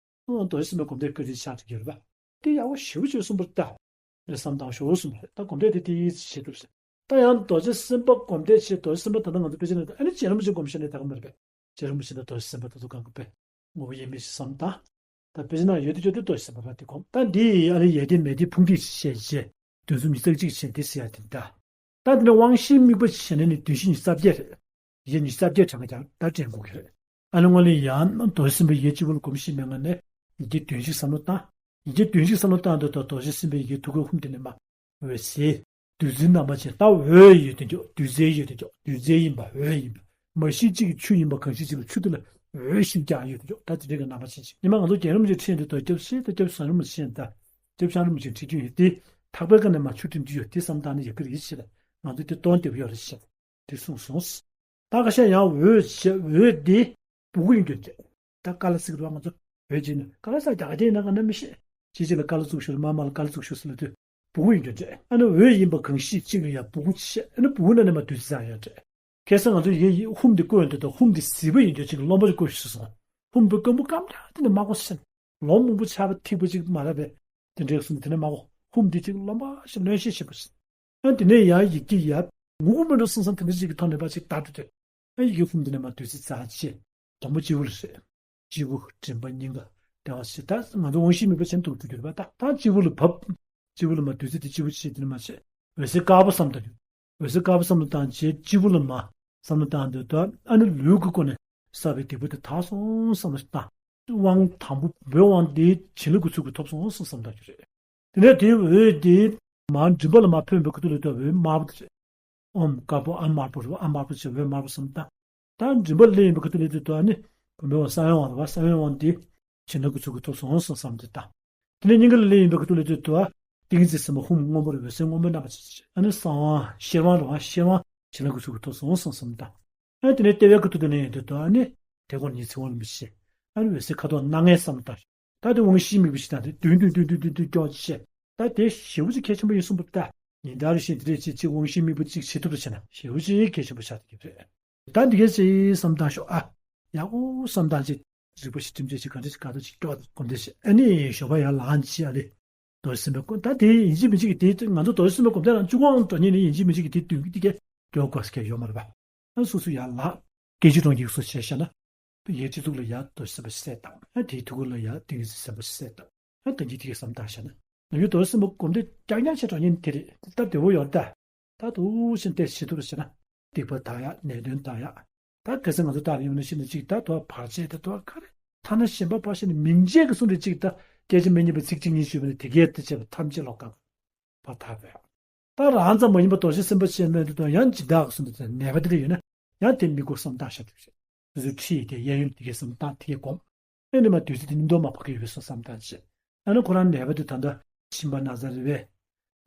ཨོ་རྡོ་རྗེ་སེམས་དཔའི་སྒོམ་བཟླས་བཀའ་དྲིན་ཆགས་ཀྱི་ཡོད་རེད་པ། དེ་ཡག་པོ་ཞེ་པོ་ཅིག་གསུངས་པ་རེད་ད། རེ་བསམ་བཏང་ཤོག་གསུངས་པ་རེད། ད་སྒོམ་བཟླས་དེ་དེ་ཡིས་བྱེད་ཐུབ་ཟེར། ད་ཡང་རྡོ་རྗེ་སེམས་དཔའ་སྒོམ་བཟླས་བྱེད། རྡོ་རྗེ་སེམས་དཔའ་ད་ལྟ་ང་ཚོ་དཔེ་ཆ་ནས་ད་ཨ་ནི་རྗེ་རིན་པོ་ཆེ་སྒོམ་བྱས་ནས་ད་ག་མ་རེད་པས། རྗེ་རིན་པོ་ཆེ་དང་རྡོ་རྗེ་སེམས་དཔའ་ད་དུང་གང་གི་དཔེ་ངོ་བོ་དབྱེར་མེད་ཅིག་བསམ་བཏང་། ད་དཔེ་ཆ་ནང་ཡོད་དེ་ཡོད་དེ་རྡོ་རྗེ་སེམས་དཔའ་ར་དེ་སྒོམ། ད་འདི་ཡི་ཨ་ནི་ཡོན་ཏན་མེད་དེ་ཕུང་དེ་བཤད་རྗེས་དོན་གསུམ་ཉི་ཤུ་རྩ་གཅིག་བྱས་དེ་ཟེར་ཡ་དེ་འདྲ། ད་འདི་ནི་དབང་ཤེས་དམིགས་པ་བྱས་ན་ནི་བདུན་བཞི་ཉི་ཤུ་རྩ་བརྒྱད་རེད། ཡི་གེ་ཉི་ཤུ་རྩ་བརྒྱད་གྲངས་ཀ་ཀྱང་ད་དྲན་དགོས་ཀྱི་རེད། ཨ་ནི་སྔོན་ལ་ཡང་རྡོ་རྗེ་སེམས་དཔའི་ཡི་གེ་སྤྱི་བོ་ལ་སྒོམ་ཞིག་མེད་ངང་ནས་ཡི་གེ་བདུན་ཅིག་བསམ་བློ་བཏང་། ཡི་གེ་བདུན་ཅིག་བསམ་བློ་བཏང་དུས་ད་རྡོ་རྗེ་སེམས་དཔའི་ཡི་གེ་ཐུགས་ཀའི་ཧཱུྃ་དེ་ནས་མར་འོད་ཟེར། བདུད་རྩིའི་རྣམ་པ་ཅན། ད་འོད་ཡོད་དེ་འཇོག་བདུད་རྩི་ཡོད་དེ་འཇོག་བདུད་རྩི་ཡིན་པ་འོད་ཡིན་པ། མ་གཞི་གཅིག་གི་ཆུ་ཡིན་པ་གང་ཞིག་གཅིག་ལ་ཆུ་དེ་ལ་འོད་ཞིག་ཀྱང་ཡོད་དེ་འཇོག་ད་དེ་འདྲའི་གི་རྣམ་པ་ཅན་ཅིག་ཉི་མ་ང་ཚོ་རྒྱལ་བ་རིན་པོ་ཆེ་ཁྲིད་འདི་ད་སྐྱབས་ཤེས་ད་སྐྱབས་བྱང་རིན་པོ་ཆེ་ད་སྐྱབས་བྱང་རིན་པོ་ཆེ་ཁྲིད་རྒྱུ་ཡོད་དེ། ཐག་པའི་ཀ་ནས་མར་ཆུ་འདྲེན་རྒྱུ་ཡོད་དེ་བསམ་བཏང་ནས་ཡག་གི་རེད་ཟེར། ང་ཚོ་དེ་གཏོང་བདེ་པོ་ཡོད་རེད་ཟེར། དེ་གསུངས་སོང་། ད་ཁ་ཤས་ཡང་འོད་ཟེར་འོད་དེ་སྦུ་གུ་ཡིན་རྒྱུ་རེད། ད་ཀ་ལ་ཟེར་གི་རེད་བ། ང་ཚོ་འོད་ཅིག་ནི་ཀ་ལ་ཟེར་རྒྱ་གར་དེ་ན་ག་ན་མི་ཤེས། ཅིག་ཅིག་ལ་ཀ་ལ་བཙུགས་ཤོག་མ་མ་ལ་ཀ་ལ་བཙུགས་ཤོག་ཟེར་ལ་དུས་སྦུ་གུ་ཡིན་རྒྱུ་རེད། ཨ་ནི་འོད་ཡིན་པ་གང་ཞིག་གཅིག་ལ་ཡང་སྦུ་གུ་བྱས། ཨ་ནི་སྦུ་གུ་ནང་ནས་མར་བདུད་རྩི་ཡང་ཡོད་རེད། ཁ་སང་ང་ཚོ་ཡི་གེ་ཧཱུྃ་དེ་བཀོད་ཡོང་དུས་ད་ཧཱུྃ་དེ་བཟི་བ་ཡིན་རྒྱུ་ཅིག་རློན་པ་ཅིག་བཀོད་ཤོག་ཟེར་སོང་། ཧཱུྃ་དེ་སྐམ་པོ་སྐམ་དྲགས་དེ་ནས་མར་བཀོད་ཤོག་ཟེར། ལོང་མང་པོ་ཆགས་པ་ཐིགས་པ་ཅིག་མ་རེད་པས། དེ་འདྲའི་གསུང་དེ་ནས་མར་ཧཱུྃ་དེ་ཅིག་རློན་པ་ཞིག་རློན་ཤས་ཆེ་པོ་ཞིག་ཨ་དེ་ནས་ཡང་ཡི་གེ་ཡར་ངུ་གུ་མི་འགྲོ་སོང་ཙང་དེ་འདྲ་ཅིག་གི་ཐོག་ནས་ཕར་ཅིག་བལྟ་འགྲོ་དུས། ཨ་ཡི་གེ་ཧཱུྃ་དེ་ནས་མར་བདུད་རྩི་འཛག་བྱས། དང་པོ་སྤྱི་བོ་ལ་རེད། སྤྱི་བོ་མགྲིན་པ་སྙིང་ག་ལྟེ་བ་ཞེས། ད་ང་ཚོ་དབང་ཤེས་དམིགས་པ་བྱས་ནས་འདུག་འགྲོ་རྒྱུ་རེད་པ། ད་ད་སྤྱི་བོ་ལ་བབས། སྤྱི་བོ་ལ་མར་བདུད་རྩི་དེ་སྤྱི་བོ་ཕྱེ་དེ་ནས་མར་བྱས། འོད་ཟེར་དཀར་པོ་བསམ་བཏང་རྒྱུ། འོད་ཟེར་དཀར་པོ་བསམ་བློ་བཏང་བྱས་སྤྱི་བོ་ལ་མར་བསམ་བློ་བཏང་དུས་ད་ཨ་ནི་ལུས་ཀྱི་སྒོ་ནས་བསགས་པའི་སྡིག་པ་དེ་དག་སོང་བསམ་བློ་བཏང་། དབང་དང་པོ་བུམ་པའི་དབང་དེ་བྱིན་རླབས་ཀྱི་ཚུལ་གྱིས་ཐོབ་སོང་བསམ་བཏང་རྒྱུ་རེད། དེ་ནས་དེའི་འོད་དེ་མར་མགྲིན་པ་ལ་མར་འཕོས་པའི་ཁ་ཐུག་ལ་ད་འོད་དམར་པོ་དེ་རེད། ཨོཾ་དཀར་པོ་ཨ་དམར་པོ་རེད་པ། ཨ་དམར་པོ་ཞེས་འོད་དམར་པོ་བསམ་བཏང་། ད་མགྲིན་པ་ལ་སླེབས་ཡོང་པའི་ཁ་ཐུག་ལ་དེ་ད་ཨ་ནི་བུམ་པའི་དབང་གསང་བའི་དབང་རེད་པ། གསང་བའི་དབང་དེ་བྱིན་རླབས་ཀྱི་ཚུལ་གྱིས་ཐོབ་སོང་བསམ་བསམ་དེ་བཏང་། དེ་ནས་སྙིང་ག་ལ་སླེབས་ཡོང་པའི་ཁ་ཐུག་ལ་དེ་ད་ཏིང་འཛིན་སྲིན་པོ་ཧཱུྃ་སྔོན་པོ་རེད། འོད་ཟེར་སྔོན་པོའི་རྣམ་པ་ཅན་ཅིག་ཨ་ནི་གསང་བ་ཤེར་དབང་རེད་པ། ཤེར་དབང་བྱིན་རླབས་ཀྱི་ཚུལ་གྱིས་ཐོབ་སོང་བསམ་བསམ་བཏང་། ཨ་དེ་ནས་ལྟེ་བའི་ཁ་ཐུག་ཏུ་ལེན་ཡོང་དུས་ད་ཨ་ནི་དེ་ཀོར་ཉི་ཚེ་དབང་རིན་པོ་ཆེ། ཨ་ནི་འོད་ཟེར་ཁ་དོག་སྣ་ལྔའི་བསམ་བློ་བཏང་། ད་དེ་དབང་ཤེས་དམིགས་པ་ཞིག་བཏང་སྟེ་བདུན་བདུན་བདུན་བདུན་བདུན་བདུན་སྐྱོར་བྱས། ད་དེ་ཞེ་པོ་ཅིག་གལ་ཆེན་པོ་ཡིན་གསུངས་པ་ལྟར་ཉིན་ལྟར་བཞིན་དེ་འདྲས་ཅིག་ཅིག་དབང་ཤེས་དམིགས་པ་ཅིག་བྱེད་ཐུབ་པ་བྱས་ན་ཞེ་པོ་ཅིག་གལ་ཆེན་པོ་ཆགས་ཀྱི་རེད། ད་འདི་གས་ཅིག་བསམ་བཏང་ཤོག་ཨ། ཡག་པོ་བསམ་བཏང་ཅིག་རིག་པ་ཞིག་ཁྲིམས་ཆད་ཅིག་ག་འདྲ་ཞིག་ག་འདྲ་ཞིག་སྐྱོར་གོམས་འདྲ་ཞིག་ཨ་ནི་ཞོགས་པ་ཡར་ལངས་ཅིག་ཨ་ལེ། རྡོ་རྗེ་སེམས་དཔའི་སྐུ་ད་དེ་ཡིན་གཅིག་མིན་གཅིག་གི་དེ་ང་ཚོ་རྡོ་རྗེ་སེམས་དཔའི་སྒོམ་བཟླས་རང་བཅུ་གོང་འགྲོ་མཁན་ནི་ཡིན་གཅིག་མིན་གཅིག་གི་དེ་མདུན་གྱི་དེ་གས་སྐྱོར་དགོས་ཀྱི་ཡོད་མ་རེད་པ། ཨ་སོ་སོ་ཡར་ལངས། སྐད་ཅིག་གྲོང་གི་སོ་བྱས་བཞག་ན། ཡའི་སྤྱི་གཙུག་ལ་ཡར་རྡོ་རྗེ་སེམས་དཔའ་གསལ་བཏང་། ཨ་དེའི་ཐུགས་ཀ་ལ་ཡར་ཏིང་ངེ་འཛིན་སེམས་དཔའ་གསལ་བཏང་། ཨ་ད་འདི་དེ་གས་བསམ་བཏང་བཞག་ན། ནམ་རྒྱུན་རྡོ་རྗེ་སེམས་དཔའི་སྒོམ་བཟླས་རྐྱང་རྐྱང་བྱས་འགྲོ་མཁན་དེ་རེད། སྟབས་བདེ་བོ་ཡོད་ད། ད་འདུག་སེ་བལྟས་བྱེད་ཐུབ་པ་བྱས་ན། སྡིག་པ་དག་ཡག་ནད་གདོན་དག་ཡག་ད་གལ་སྲིད་ང་ཚོ་ལྟར་ཡོང་ན་ཤི་ན་གཅིག་ད་དོ་བར་ཆད་དེ་དོ་ག་རེ་ཐ་ན་གཞན་པ་ཕར་ཤི་ན་མིང་བརྗེད་ཀྱི་གསུང་རེ་གཅིག་ད་སྐད་ཆ་མི་སྙན་པ་ཚིག་གཅིག་གཉིས་ཞུས་པ་ནི་དེ་གས་དེ་བྱས་པ་ཐམས་ཅད་ལོག་གང་བར་ཐར་བས། ད་རང་ཙམ་མ་ཡིན་པ་རྡོ་རྗེ་སེམས་དཔའ་ཆེན་མོ་དེ་དང་ཡང་སྦྱིན་བདག་གི་གསུང་དེ་ནད་པ་དེ་འདྲ་ཡོད་ན་ཡང་དེ་མི་དགོས་བསམ་བཏང་བཞག་དེ་བྱས། སོ་སོའི་ཁྲིད་དེ་གཡས་གཡོན་དེ་གས་བསམ་བཏང་དེ་གས་སྒོམ། ཨེ་ནི་མ་བདུད་རྩི་དེ་སྙིང་དོར་མ་ཕོག་གི་ཡོད་པའི་བཟོ་བསམ་བཏང་བྱས། ཨ་ནི་ཁོ་རང་ནད་པ་དེ་ད་ལྟ་མཆིན་པ་ན་ཚ་རེད་པས།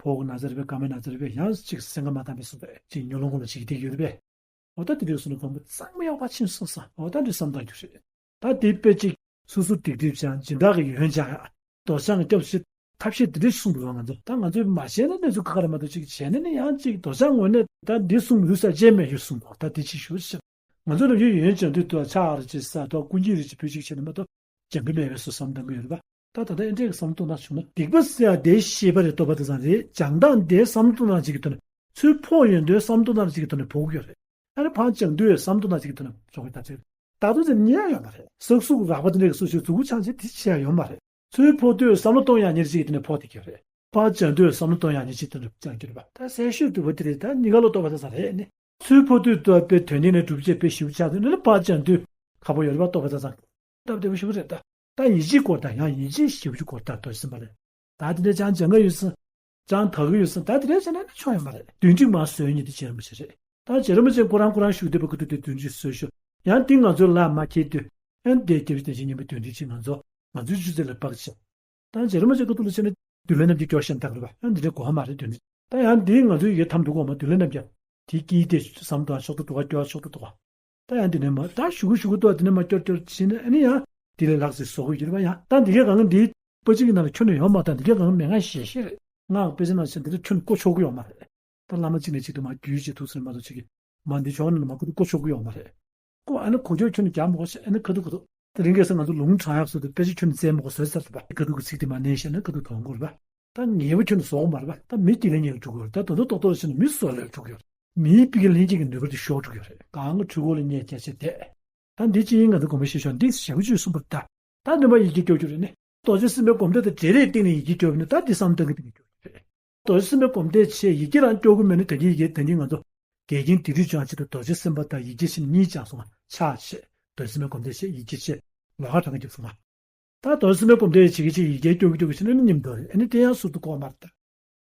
ཕོ་བ་ན་ཚ་རེད་པས། རྐང་པ་ན་ཚ་རེད་པས། ཡང་གཅིག་སེམས་ཁམས་མ་དྭངས་པའི་བཟོ་པས་གཅིག་ཉོ་ལོང་གོང་ལ་གཅིག་བསྡད་ཡོད་རེད་པས། འོ་ད་དེ་དུས་སུ་ནི་གོང་བུ་གཙང་མ་ཡག་པ་ཕྱིན་སོང་ས། འོ་ད་འདི་བསམ་བཏང་རྒྱུ་རེད། ད་དེ་དཔེ་གཅིག་སོ་སོ་སྡིག་སྒྲིབ་སྦྱང་སྦྱིན་བདག་གི་ཡོན་སྦྱང་ཡག་རྡོ་རྗེ་འཆང་གི་སྐྱབས་སུ་ཐབས་ཤེས་དེ་འདྲས་གསུངས་འདུག་ང་ཚོ་ད་ང་ཚོས་མ་བྱས་ན་གནས་ཚུལ་ཁག་ཁག་རེད་མ་གཏོགས་གཅིག་བྱས་ན་ནི་ཡང་གཅིག་རྡོ་རྗེ་འཆང་ངོས་ནས་ད་འདི་གསུངས་མི་འདུག་ས་བྱས་མེད་ཡོད་གསུངས་འདུག་ད་དེ་ཅིག་ཞུ་ཞེས། ང་ཚོ་ནམ་རྒྱུན་ཡོན་སྦྱང་དུས་དུ་ཕྱག་རེ་ཅིག་ས་དོ་སྐུ་འགྱེད་རེ་ཅིག་ཕུལ་ཅིག་བྱས་ནས་མ་གཏོགས་སྦྱང་གི་མེད་པའི་བཟོ་བསམ་བཏང་གི་ཡོད་རེད་པ། ད་ད་ལྟ་ཨེ་འདྲས་ཀྱི་བསམ་བློ་གཏོང་སྟངས་བྱུང་ན་སྡིག་པ་སེལ་ཡ་དེ་ཤེས་པ་རེད་བསྟོད་པ་དེ་ཙམ་རེད། སྦྱང་སྟངས་དེ་བསམ་བློ་གཏོང་སྟངས་གཅིག་གི་ཐོག་ནས་ཚུར་ཕོག་ཡོང་དུས་བསམ་བློ་གཏོང་སྟངས་གཅིག་གི་ཐོག་ནས་ཕོག་གི་ཡོད་རེད། ཨ་ནི་ཕར་སྦྱང་དུས་བསམ་བློ་གཏོང་སྟངས་གཅིག་གི་ཐོག་ནས་ཕོག་གི་ད་ཚོད་ད་དུང་ཚེ་ཉེ་ཡ་ཡོད་མ་རེད། སག་སུག་རགས་པ་དེ་འདྲས་ཀྱི་སོ་སོའི་མཛུ་གུ་འཆང་བྱས་དེ་བྱེད་ཡ་ཡོད་མ་རེད། ཚུར་ཕོག་དུས་བསམ་བློ་གཏོང་ཡག་ཉེར་གཅིག་དེ་ནས་ཕོག་བསྡད་ཀྱི་རེད། ཕར་སྦྱང་དུས་བསམ་བློ་གཏོང་ཡག་ཉེར་གཅིག་དེ་ནས་སྦྱང་རྒྱུ་རེད་པ། ད་གསལ་ཤོས་སྒྲུབ་པ་དེ་རེད། ད་གཉིས་ཀ་ལོ་བསྟོད་པ་ད་ས་རེད་ནི། ཚུར་ཕོག་དུས་ཏོ་དཔེ་དོན་གཉེར་ནས་སྒྲུབ་བྱེད་དཔེ་ཞིབ་ཆགས་དུས་ནི་ཕར་སྦྱང་དུས་ཁག་པོ་ཡོད་རེད་པ། བསྟོད་པ་ད་ས་སྟབས་བདེ་པོ་ཞིག་རེད། ད་ད་ཡིད་ཆེས་སྐོར་དང་ཡང་ཡིད་ཆེས་ཞིབ་ཞིབ་སྐོར་ད་དོ་སེམས་པ་རེད། ད་དེ་འདྲ་ཅང་སྦྱང་གི་ཡོད་སྲིད། ཅང་དག་གི་ཡོད་སྲིད། ད་དེ་འདྲ་བྱས་ན་ནི་ཆོག་ཡོད་མ་རེད། བདུན་ཁྲི་མ་བཟོས་ཉིད་དེ་བྱེད་རིན་པོ་ཆེ་རེད། ད་རྗེ་རིན་པོ་ཆེ་ཁོ་རང་ཁོ་རང་བཞུགས་བསྡད་པ་ཁུ་ཐུག་དེ་བདུན་ཁྲི་བཟོས་ཤོག་ཡང་དེ་ང་ཚོའི་ལ་མ་ཁྱེར་དུས་ཨན་དེ་སྐྱབས་རྗེ་བསྟན་འཛིན་མཉམ་པའི་བདུན་ཁྲི་ཅིག་ང་ཚོ་ང་ཚོའི་ཆུ་ཚོད་ལ་དཔག་ཆེ། ད་རྗེ་རིན་པོ་ཆེ་ཁ་ཐུག་ལ་བྱས་ན་བདུད་ལྷའི་རྣམ་རྒྱལ་སྐྱོར་ཤན་དག་རེད་པ། ཨ་འདི་འདྲའི་གོ་བ་མ་རེད་དོན་འདི། ད་ཡང་འདིའི་ང་ཚོའི་ཡི་གེ་ཐམ་འདུག་གོ་མ་བདུད་ལྷའི་རྣམ་རྒྱལ་དེ་སྐྱིད་དེ་བསམ་དང་ཤོག་ཏུ་འདུག་ག་སྐྱོར་ཤོག་ཏུ་འདུག་ག་ད་ཡང་འདི་ནས་མ་ད་ཞུ་གུ་ཞུ་གུ་ཏོ་འདི་ནས་མ་སྐྱོར་སྐྱོར་བྱས་ན་ཨ་ནི་ཡང་འདི་ལས་ལྷག་ཙེ་བཟོ་གི་ཡོད་རེད་པ། ཡང་ད་འདི་གའི་གང་འདི་པ་གཅིག་གི་ནང་ལ་ཁྱོན་ནས་ཡོད་མ་ད་འདི་གའི་གང་མེད་ང་ཞེ་ཤེས་རེད། ང་དཔེ་ཆ་ནང་བཞིན་འདི་ལ་ཁྱོན་བཀོ་ཆོག་གི་ཡོད་མ་རེད། ད་བླ་མ་གཅིག་ནས་གཅིག་ཏུ་མ་རྒྱུད་བྱེད་ཐུགས་སུ་མ་གཏོགས་གཅིག་གིས་ མ་འདི་ཕྱོགས་ནས་མ་ཁུ་ཏུ་ཀོ་ཆོག་གི་ཡོང་མ་རེད། ཀོ་ཨ་ནི་གོ་ཆོག་ཁྱོད་ནས་རྒྱག་མ་གོ་ཤེས་ཨ་ནི་ཁ་ཐུག་ཁ་ཐུག་དེ་རིང་ཁ་སང་ང་ཚོ་ལུང་དྲང་ཡག་སོ་དུ་དཔེ་ཆ་ཁྱོད་ནས་བཙལ་མ་གོ་ཟོས་ཚར་ཏེ་པ་ཁ་ཐུག་གི་ཚིག་དེ་མ་ནན་ཤེས་ན་ཁ་ཐུག་དོན་གོ་རེད་པ། ད་ཉེས་པ་ཁྱོད་ནས་བཟོ་གོ་མ་རེད་པ། ད་མི་དེ་ལས་ཉེས་འགྲོ་གི་ཡོད་རེད། ད་དོན་དུ་ཏོག་ཏོག་ཕྱིན་ན་མི་བཟོ་ལས་འགྲོ་གི་ཡོད་རེད། མིའི་པི་ཀའི་ལྷན་སྐྱེས་ཀྱི་ནུས་པ་དེ་ཤོར་འགྲོ་གི་ཡོད་རེད། གང་གི་འཁྲུལ་འཁོར་ལ་ཉེས་རྒྱ་ཆེ་དེ། ད་འདི་ཅི་ཡིན་ང་ཚོ་དགོངས་པ་བཞེས་ཤོག་འདི་ཞེ་པོ་ཅིག་གསུངས་པ་རེད་ད། ད་འདི་མ་ཡི་གེ་སྐྱོར་རྒྱུ་རེད་ནི། རྡོ་རྗེ་སེམས་དཔའི་སྒོམ་བཟླས་དང་འབྲེལ་ལས་སྟེང་ནས་ཡི་གེ་སྐྱོར་བ་ནི་ད་འདི་བསམ་བཏང་གི་འདུག་གི་སྐྱོར་རྒྱུ་རེད། རྡོ་རྗེ་སེམས་དཔའི་སྒོམ་བཟླས་བྱས་ཡི་གེ་རང་སྐྱོར་གི་མེད་ན་ད་གིན་ཡི་གེ་ད་གིན་ང་ཚོ་འགལ་རྐྱེན་སྡིག་སྒྲིབ་སྦྱང་བྱེད་དུ་རྡོ་རྗེ་སེམས་དཔའ་དང་ཡིད་ཀྱི་ཤེས་གཉིས་སྦྱངས་སོང་ང་ཕྱག་བྱས་རྡོ་རྗེ་སེམས་དཔའི་སྒོམ་བཟླས་བྱས་ཡིད་ཀྱི་ཤེས་ལོགས་ཀ་དྲངས་ཀྱི་སོང་ང་། ད་རྡོ་རྗེ་སེམས་དཔའི་སྒོམ་བཟླས་བྱེད་ཀྱི་བྱེད་ཡི་གེ་སྐྱོར་གི་སྐྱོར་གི་བྱེད་ན་ནི་ཉིམ་དོ་རེད། ཨ་ནི་དེ་ཡང་ཟུར་དུ་བཀོག་མར་ད།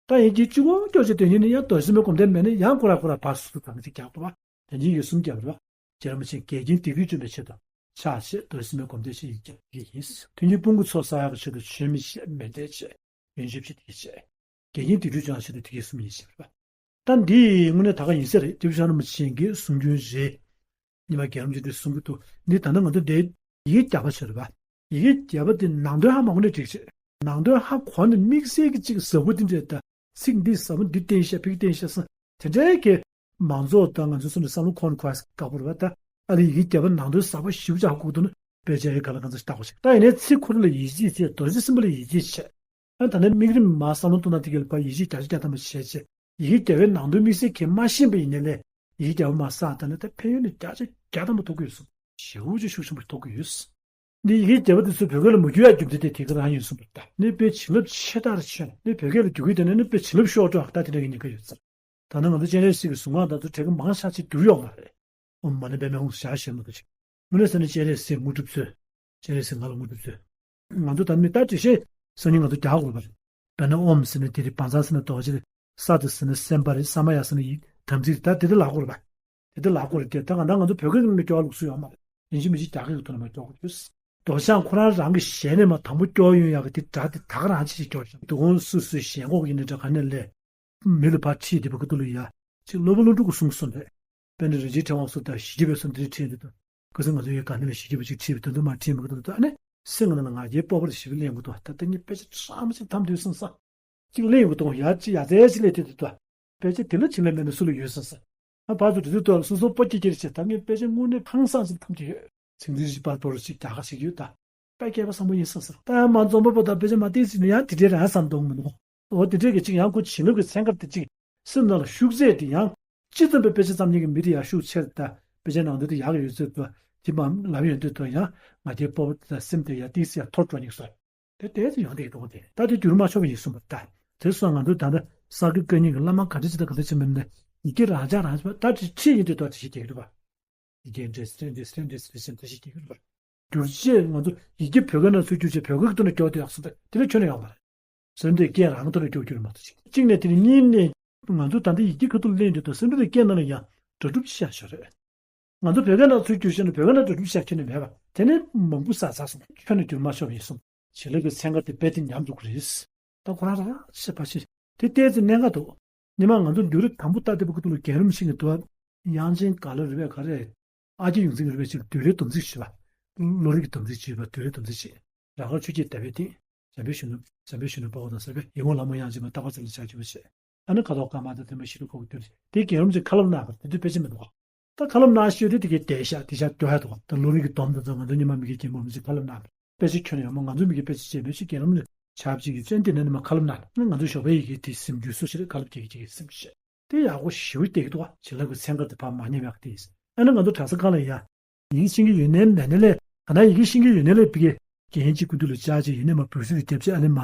ད་ཡིན་གྱི་གཅིག་པོ་སྐྱོར་བྱེད་དོན་ཡིན་ནི་ཡང་རྡོ་རྗེ་སེམས་དཔའི་སྒོམ་བཟླས་མེད་ན་ཡང་ཁོ་ར་ཁོ་ར་བར་ཟུར་དུ་གང་ཅིག་རྒྱག་ཐུབ་པ། དོན་ཡིན་གྱི་གསུམ་རྒྱབ་རེད་པ། བྱེད་ར་མ་ཕྱིན་འགལ་རྐྱེན་སྡིག་སྒྲིབ་སྦྱོང་བའི་ཆེད་དུ་ཕྱག་བྱས་རྡོ་རྗེ་སེམས་དཔའི་སྒོམ་བཟླས་བྱས་ཡི་གེ་ཡིན། མཐུན་རྐྱེན་ཕུང་པོ་ཚོགས་བསགས་ཡག་གི་ཆེད་དུ་མཆོད་མེ་བྱས་མཎྜལ་བྱས་ཡོན་མཆོད་བྱས་དེ་ག་བྱས། འགལ་རྐྱེན་སྡིག་སྒྲིབ་སྦྱང་བྱེད་དུ་དེ་གའི་གསུམ་ཡིན་ཞེས་པ། ད་འདི་དངོས་གནས་ད་ག་ཡིན་ས་རེད། ཏི་ཕྱག་ན་མ་ཆེན་གྱི་གསུང་རྒྱུན་རེད། ཉི་མ་རྒྱལ་རམ་ཆེན་འདི་གསུང་གི་འདུག་འདི་ད་ནི་ང་ཚོ་འདི་ཡི་གེ་རྒྱབ་པ་ཞིག་རེད་པ། ཡི་གེ་རྒྱབ་པ་འདི་ནང་དོན་ཧ་མ་གོ་ནས་འགྲིག་ཆེ། ནང་དོན་ཧ་གོ་ནས་དམིགས་བསལ་གྱི་ཅིག་ཟབ་པོ་འདི་འདྲ་ད། ཚིག་འདི་ཟབ་པོ་འདི་བསྟན་ཤག་ཕིག་བསྟན་ཤག་སང་དེ་འདྲའི་གི་མང་ཚོགས་དང་ང་ཚོ་སོ་ནས་བསམ་བློ་འཁོར་ནས་གོ་ཡ་དཀའ་པོ་རེད་པ། ད་ཨ་ལི་ཡི་གེ་རྒྱབ་པ་ནང་དོན་ཟབ་པོ་ཞིབ་ཆ་ཧ་གོ་འདུག་ན། དཔེ་ཆ་ཡི་ག་ལ་གང་ཚ་ཞིག་བལྟ་དགོས་ཤིག་ད་ཡིན་ནའི་ཚིག་ཁོ་རང་ལ་ཡིད་ཆེས་བྱས་རྡོ་རྗེ་སེམས་དཔའ་ལ་ཡིད་ཆེས་བྱས། ཨ་ད་ནི་དམིགས་རིམ་མ་བསམ་བློ་གཏོང་ན་དེ་ག་ལ་ཕར་ཡིད་ཆེས་བརྒྱ་ཆ་བརྒྱ་ཐམ་པ་བྱས་བྱས། ཡི་གེ་རྒྱབ་པའི་ནང་དོན་དམིགས་བསལ་གྱིས་མ་ཤེས་པ་ཡིན་ནའི་ལས། ཡི་གེ་རྒྱབ་པ་མ་བསགས་ད་ནི་ད་ཕན་ཡོན་ནི་བརྒྱ་ཆ་བརྒྱ་ཐམ་པ་ཐོབ་ཀྱི་ཡོད་གསུངས། ཞེ་པོ་ཅིག་ཤུགས་ཆེན་པོ་ཐོབ་ཀྱི་ཡོད། འདི་ཡི་གེ་རྒྱབ་པ་དེ་ཚོ་བོད་སྐད་ལ་མ་བསྒྱུར་ཡ་རྒྱུ་མཚན་དེ་དེ་ག་རང་ཡིན་གསུངས་པ་རེད། ད་ནི་དཔེ་བྱིན་རླབས་ཆེ་དྲགས་རེད། ཆོས་ནི་བོད་སྐད་ལ་བསྒྱུར་གྱི་དེ་ནི་ནི་དཔེ་བྱིན་རླབས་ཤོར་འགྲོ་ད་དེ་འདྲ་གི་ཉེན་ཁ་ཡོད་ཚར། ད་ནི་ང་ཚོ་སྤྱན་རས་གཟིགས་ཀྱི་གཟུངས་སྔགས་དང་ཚོ་དྲེག་གི་མང་ཤ་ཆེ་བསྒྱུར་ཡོང་བ་རེད། ཨོཾ་མ་ཎི་པདྨེ་ཧཱུྃ་ཞེས་ཞེས་མ་གཏོགས་ཅིག་དངོས་གནས་ཟེར་ན་སྤྱན་རས་གཟིགས་དངོས་གྲུབ་སྩོལ། སྤྱན་རས་གཟིགས་ང་ལ་དངོས་གྲུབ་སྩོལ། ང་ཚོ་ད་ནི་ད་འགྲེལ་བཤད་སང་ཉིན་ང་ཚོ་རྒྱག་དགོས་པ་རེད། དཔེར་ན་ཨོཾ་ཟེར་ན་དེ་རེད། བཛྲ་ཟེར་ན་རྡོ་རྗེ་རེད། ས་དེ་ཟེར་ན་སེམས་དཔའ་རེད། ས་མ་ཡ་ཟེར་ན་ཡིད་དམ་ཚིག་རེད། ད་དེ་དེ་ལབ་དགོས་རེད་པ། དེ་དེ་ལབ་དགོས་རེད་དེ། ད་གང་ལྟར་ང་ཚོ་བོད་སྐད་ནང་ནས་སྐྱོར་ལུགས་སུ་ཡོད་མ་རེད། ཡིན་གཅིག་མིན་གཅིག་རྒྱ་སྐད་ཀྱི་ཐོག་ནས་མ་སྐྱོར་དགོས་རེད། རྡོ་རྗེ་འཆང་ཁོ་རང་རང་གི་ཞལ་ནས་མ་དང་པོ་སྐྱོར་ཡོང་ཡག་གི་དེ་སྒྲ་དེ་ད་ག་རང་ཅིག་ཅིག་སྐྱོར་ཤག་དུ་ཁོང་སུ་སུའི་ཞལ་འགོག་ཡིན་ནའི་འདྲ་ག་ནས་ལས། མི་ལ་ཕར་ཁྲིད་དེ་བ་ཀུ་ཏུ་ལ་ཡ། ཅིག་སློབ་དཔོན་ཀླུ་སྒྲུབ་ཀྱི་གསུང་གསུངས་རེད། དཔེར་ན་རིན་ཆེན་ཕྲེང་བ་སོགས་དང་ཞི་བ་འཚོ་འདི་ཁྲིད་འདི་དང་། ཁ་སང་ང་ཚོ་ཡ་ག་ནས་ལ་ཞི་བ་ཅིག་ཁྲིད་པའི་དོན་དུ་མ་ཁྲིད་མི་གི་དོན་དུ་ཨ་ནི། སེམས་ནང་ལ་ང་རྒྱལ་སྤོབས་པར་ཞི་བ་ལེན་དགོས་དོ། ད་ལྟ་ངས་དཔེ་ཆ་ཁྲ་མ་ཅིག་ཐམ་དུས་སོང་ས། ཅིག་ལེན་དགོས་དོ་ཡ་ཅི་ཡ་ཙེ་ཅི་ལེན་དེ་དུ་དོ། དཔེ་ཆ་དེ་ལ་ཕྱིན་ལ་མེད་ན་སུ་ལ་ཡོད་སོང་ས། ཨ་བར་དུ་དེ་དུ་དོ་སོ་སོ་པོ་སྐྱེ་ཁྱེར་བྱེད་ད་ངས་དཔེ་ཆ་དངོས་གནས་ཧང་སང་ཅིག་ཐམ་དུ་ཡོད། ཚིག་འདི་ཞིག་པར་པོར་ཞིག་རྒྱ་ཁ་ཞིག་ཡོད་ད། དཔེ་སྐྱེས་པ་བཟང་པོ་ཡིན་ས་ཟེར། ད་ཡང་མ་འཛོམས་པ་པོ་ད་དཔེ་ཆ་མ་བལྟས་ཟིན་ན་ཡང་དེ་འདྲའི་རང་བསམ་གཏོང་མི་འདུག་འོ་དེ་འདྲའི་གི་ཅིག་ཡང་ཁོ་བྱིན་རླབས་ཀྱི་ཚན་ཁ་དེ་ཅིག་སེམས་ནང་ལ་ཤུགས་ཚད་དེ་ཡང་ཅི་ཙམ་པའི་དཔེ་ཆ་བརྩམས་མཁན་གྱི་མི་དེ་ཡང་ཤུགས་ཆེར་ད་དཔེ་ཆ་ནང་དོན་དེ་ཡག་ཡོད་ཚོད་དུ་དེ་མ་ལབ་ཡོང་དུས་དུ་ཡང་ང་དེ་སྤོབས་པ་དེ་དང་སེམས་དེ་ཡང་ཏིག་ཙམ་ཡང་མཐོར་འགྲོ་སྙིང་སོ། དེ་དེ་ཚོ་ཡོང་བསྡད་ཀྱི་འདུག་སྟེ། ད་དེ་བསྒྱུར་མ་ཆོག་པ་ཡིན་གསུངས་པ་ད། དེ་སོང་ང་ཚོ་ད་ལྟ་གསར་འགོད་བཀའ་རྙིང་གི་བླ་མ་ག་འདྲ་ཅིག་དང་ག་འདྲ་ཅིག་མིན་ནས་ཡི་གེ་རང་འཇགས་རང་བྱས་པ་ད་དེ་ཁྲིད་ཡིན་དུས་ད་དེ་ཞིག་རྒྱག་གི་འདུག་པ། ཡི་གེ་འདྲེས་འདྲེས་འདྲེས་འདྲེས་འདྲེས་ཟེར་དེ་ཞིག་རྒྱག་གི་འདུག་པ། བསྒྱུར་བྱས་ང་ཚོ་ཡི་གེ་བོད་སྐད་ནང་ཚུར་བསྒྱུར་བྱས་བོད་སྐད་ཀྱི་ཐོག་ནས་སྐྱོར་དེ་ཡག་སོང་ད་དེ་ལས་ཁྱོན་ནས་ཡོང་བ་རེད། ཟེར་འདི་སྐད་རང་གི་ཐོག་ནས་སྐྱོར་རྒྱུ་རེད་མ་གཏོགས་ཅིག་གཅིག་ནས་དེ་ནས་གཉིས་ནས་ང་ཚོ་ད་ལྟ་ཡི་གེ་ཁ་ཐུག་ལེན་དུས་ད་སེམས་ཁྲལ་དེ་སྐད་ནང་ལ་ཡང་སྒྲ་སྒྲུབ་ཤ་ཤོ་རེད། ང་ཚོ་བོད་སྐད་ནང་ཚུར་བསྒྱུར་བྱས་ན་བོད་སྐད་ནང་སྒྲ་སྒྲུབ་བྱ་ཁྱོན་ནས་མེད་པ་དེ་ནི་མང་པོ་ས་ཚ་སོང་ཁྱོན་ནས་བསྒྱུར་མ་ཆོག་པ་ཡིན་གསུངས། བྱིན་རླབས་ཀྱི་ཚན་ཁ་དེ་རྦད་དེ་ཉམས་འགྲོ་གི་རེད། ད་ཁོ་རང་རང་ཤེས་པ་ཤེས་དེ་ལྟས་ཚེ་གནད་འགག་འདུག་ཉི་མ་ང་ཚོ་འདུག་རེ་དང་པོ་ལྟ་བདེ་པོ་ཀུ་ཏུ་ལ་རྒན་རིམ་ཤིང་གི་དུ་བ་དབྱངས་ཅན་ག་ལ་རི་བས་ག་རེ། ཨ་ཀྱི་ཡོངས་འཛིན་གྱི་རི་བས་ཅིག་བདུད་རེ་སྡོམ་རྩིས་ཞུས་པ། བློ་རིག་གི་སྡོམ་རྩིས་ཞུས་པ་བདུད་རེ་སྡོམ་རྩིས་བྱས། རང་གར་ཆོས་ཀྱི་ཟླ་བའི་སྟེང་། འཇམ་པའི་གཞོན་ནུ། འཇམ་པའི་གཞོན་ནུ་དཔའ་བོ་དང་ཟབ་པའི་ཡིད་འོང་ལྷ་མོ་དབྱངས་ཅན་མ་རྟག་པར་འཛིན་པའི་ཕྱག་བཅུ་པ་བྱས། ཨ་ནི་ཁ་དོག་དཀར་དམར་དང་ལྡན་པ་ཤེས་རབ་ཁོག་གི་བདུད་རེད། དེ་རྒན་རིམ་གྱི་མཁའ་སློབ་གནང་བར་དེ་དུས་དཔེ་ཆ་མི་འདུག་ད་མཁའ་སློབ་གནང་ཞུས་དེ་དེ་གའི་བསྡད་ཤག་དེ་ཤག་སྡོད་ཡ་འདུག་ད་བློ་རིག་གི་སྡོམ་དང་ཚོ་ང་ཚོ་ཉི་མ་མི་དགེ་རྒན་པོ་རིན་ཆེན་མཁའ་སློབ་གནང་བར་དཔེ་ཆ་ཁྱོན་ཡོད་མ་ང་ཚོ་མི་དགེ་དཔེ་ཆ་བྱས་མེད་ཤི་རྒན་རིམ་ལ་ཆབ་ཅིག་གི་བཙན་དེ་ནས་ནི་མ་མཁའ་སློབ་གནང་ང་ཚོ་ཞོགས་པའི་ཡི་གེ་དེ་སེམས་རྒྱུད་སོ་ཞིག་རེད། མཁའ་སློབ་རྒྱལ་གྱི་ཅིག་གི་སེམས་ཤེས་དེ་ཡག་པོ་ཞེ་པོ་བསྡད་ཀྱི་འདུག་བྱིན་རླབས་ཀྱི་ཚན་ཁ་དེ་ཕར་མ་ཉམས་ཡག་དེ་ཡིན། ཨ་ནི་ང་ཚོ་གྲྭ་ས་ཁག་ལ་ཡ། ཡི་གེ་ཤེས་ཀྱི་ཡོད་ནའི་མེད་ནའི་ལས་ག་ན་ཡི་གེ་ཤེས་ཀྱི་ཡོད་ནའི་ལས་བི་གེ་རྒན་གཅིག་ཀུན་ཏུ་ལ་བཅར་བྱས་ཡིན་ནའི་མ་བོད་ཟུར་དུ་རྒྱབ་བྱས་ཨ་ནི་མ།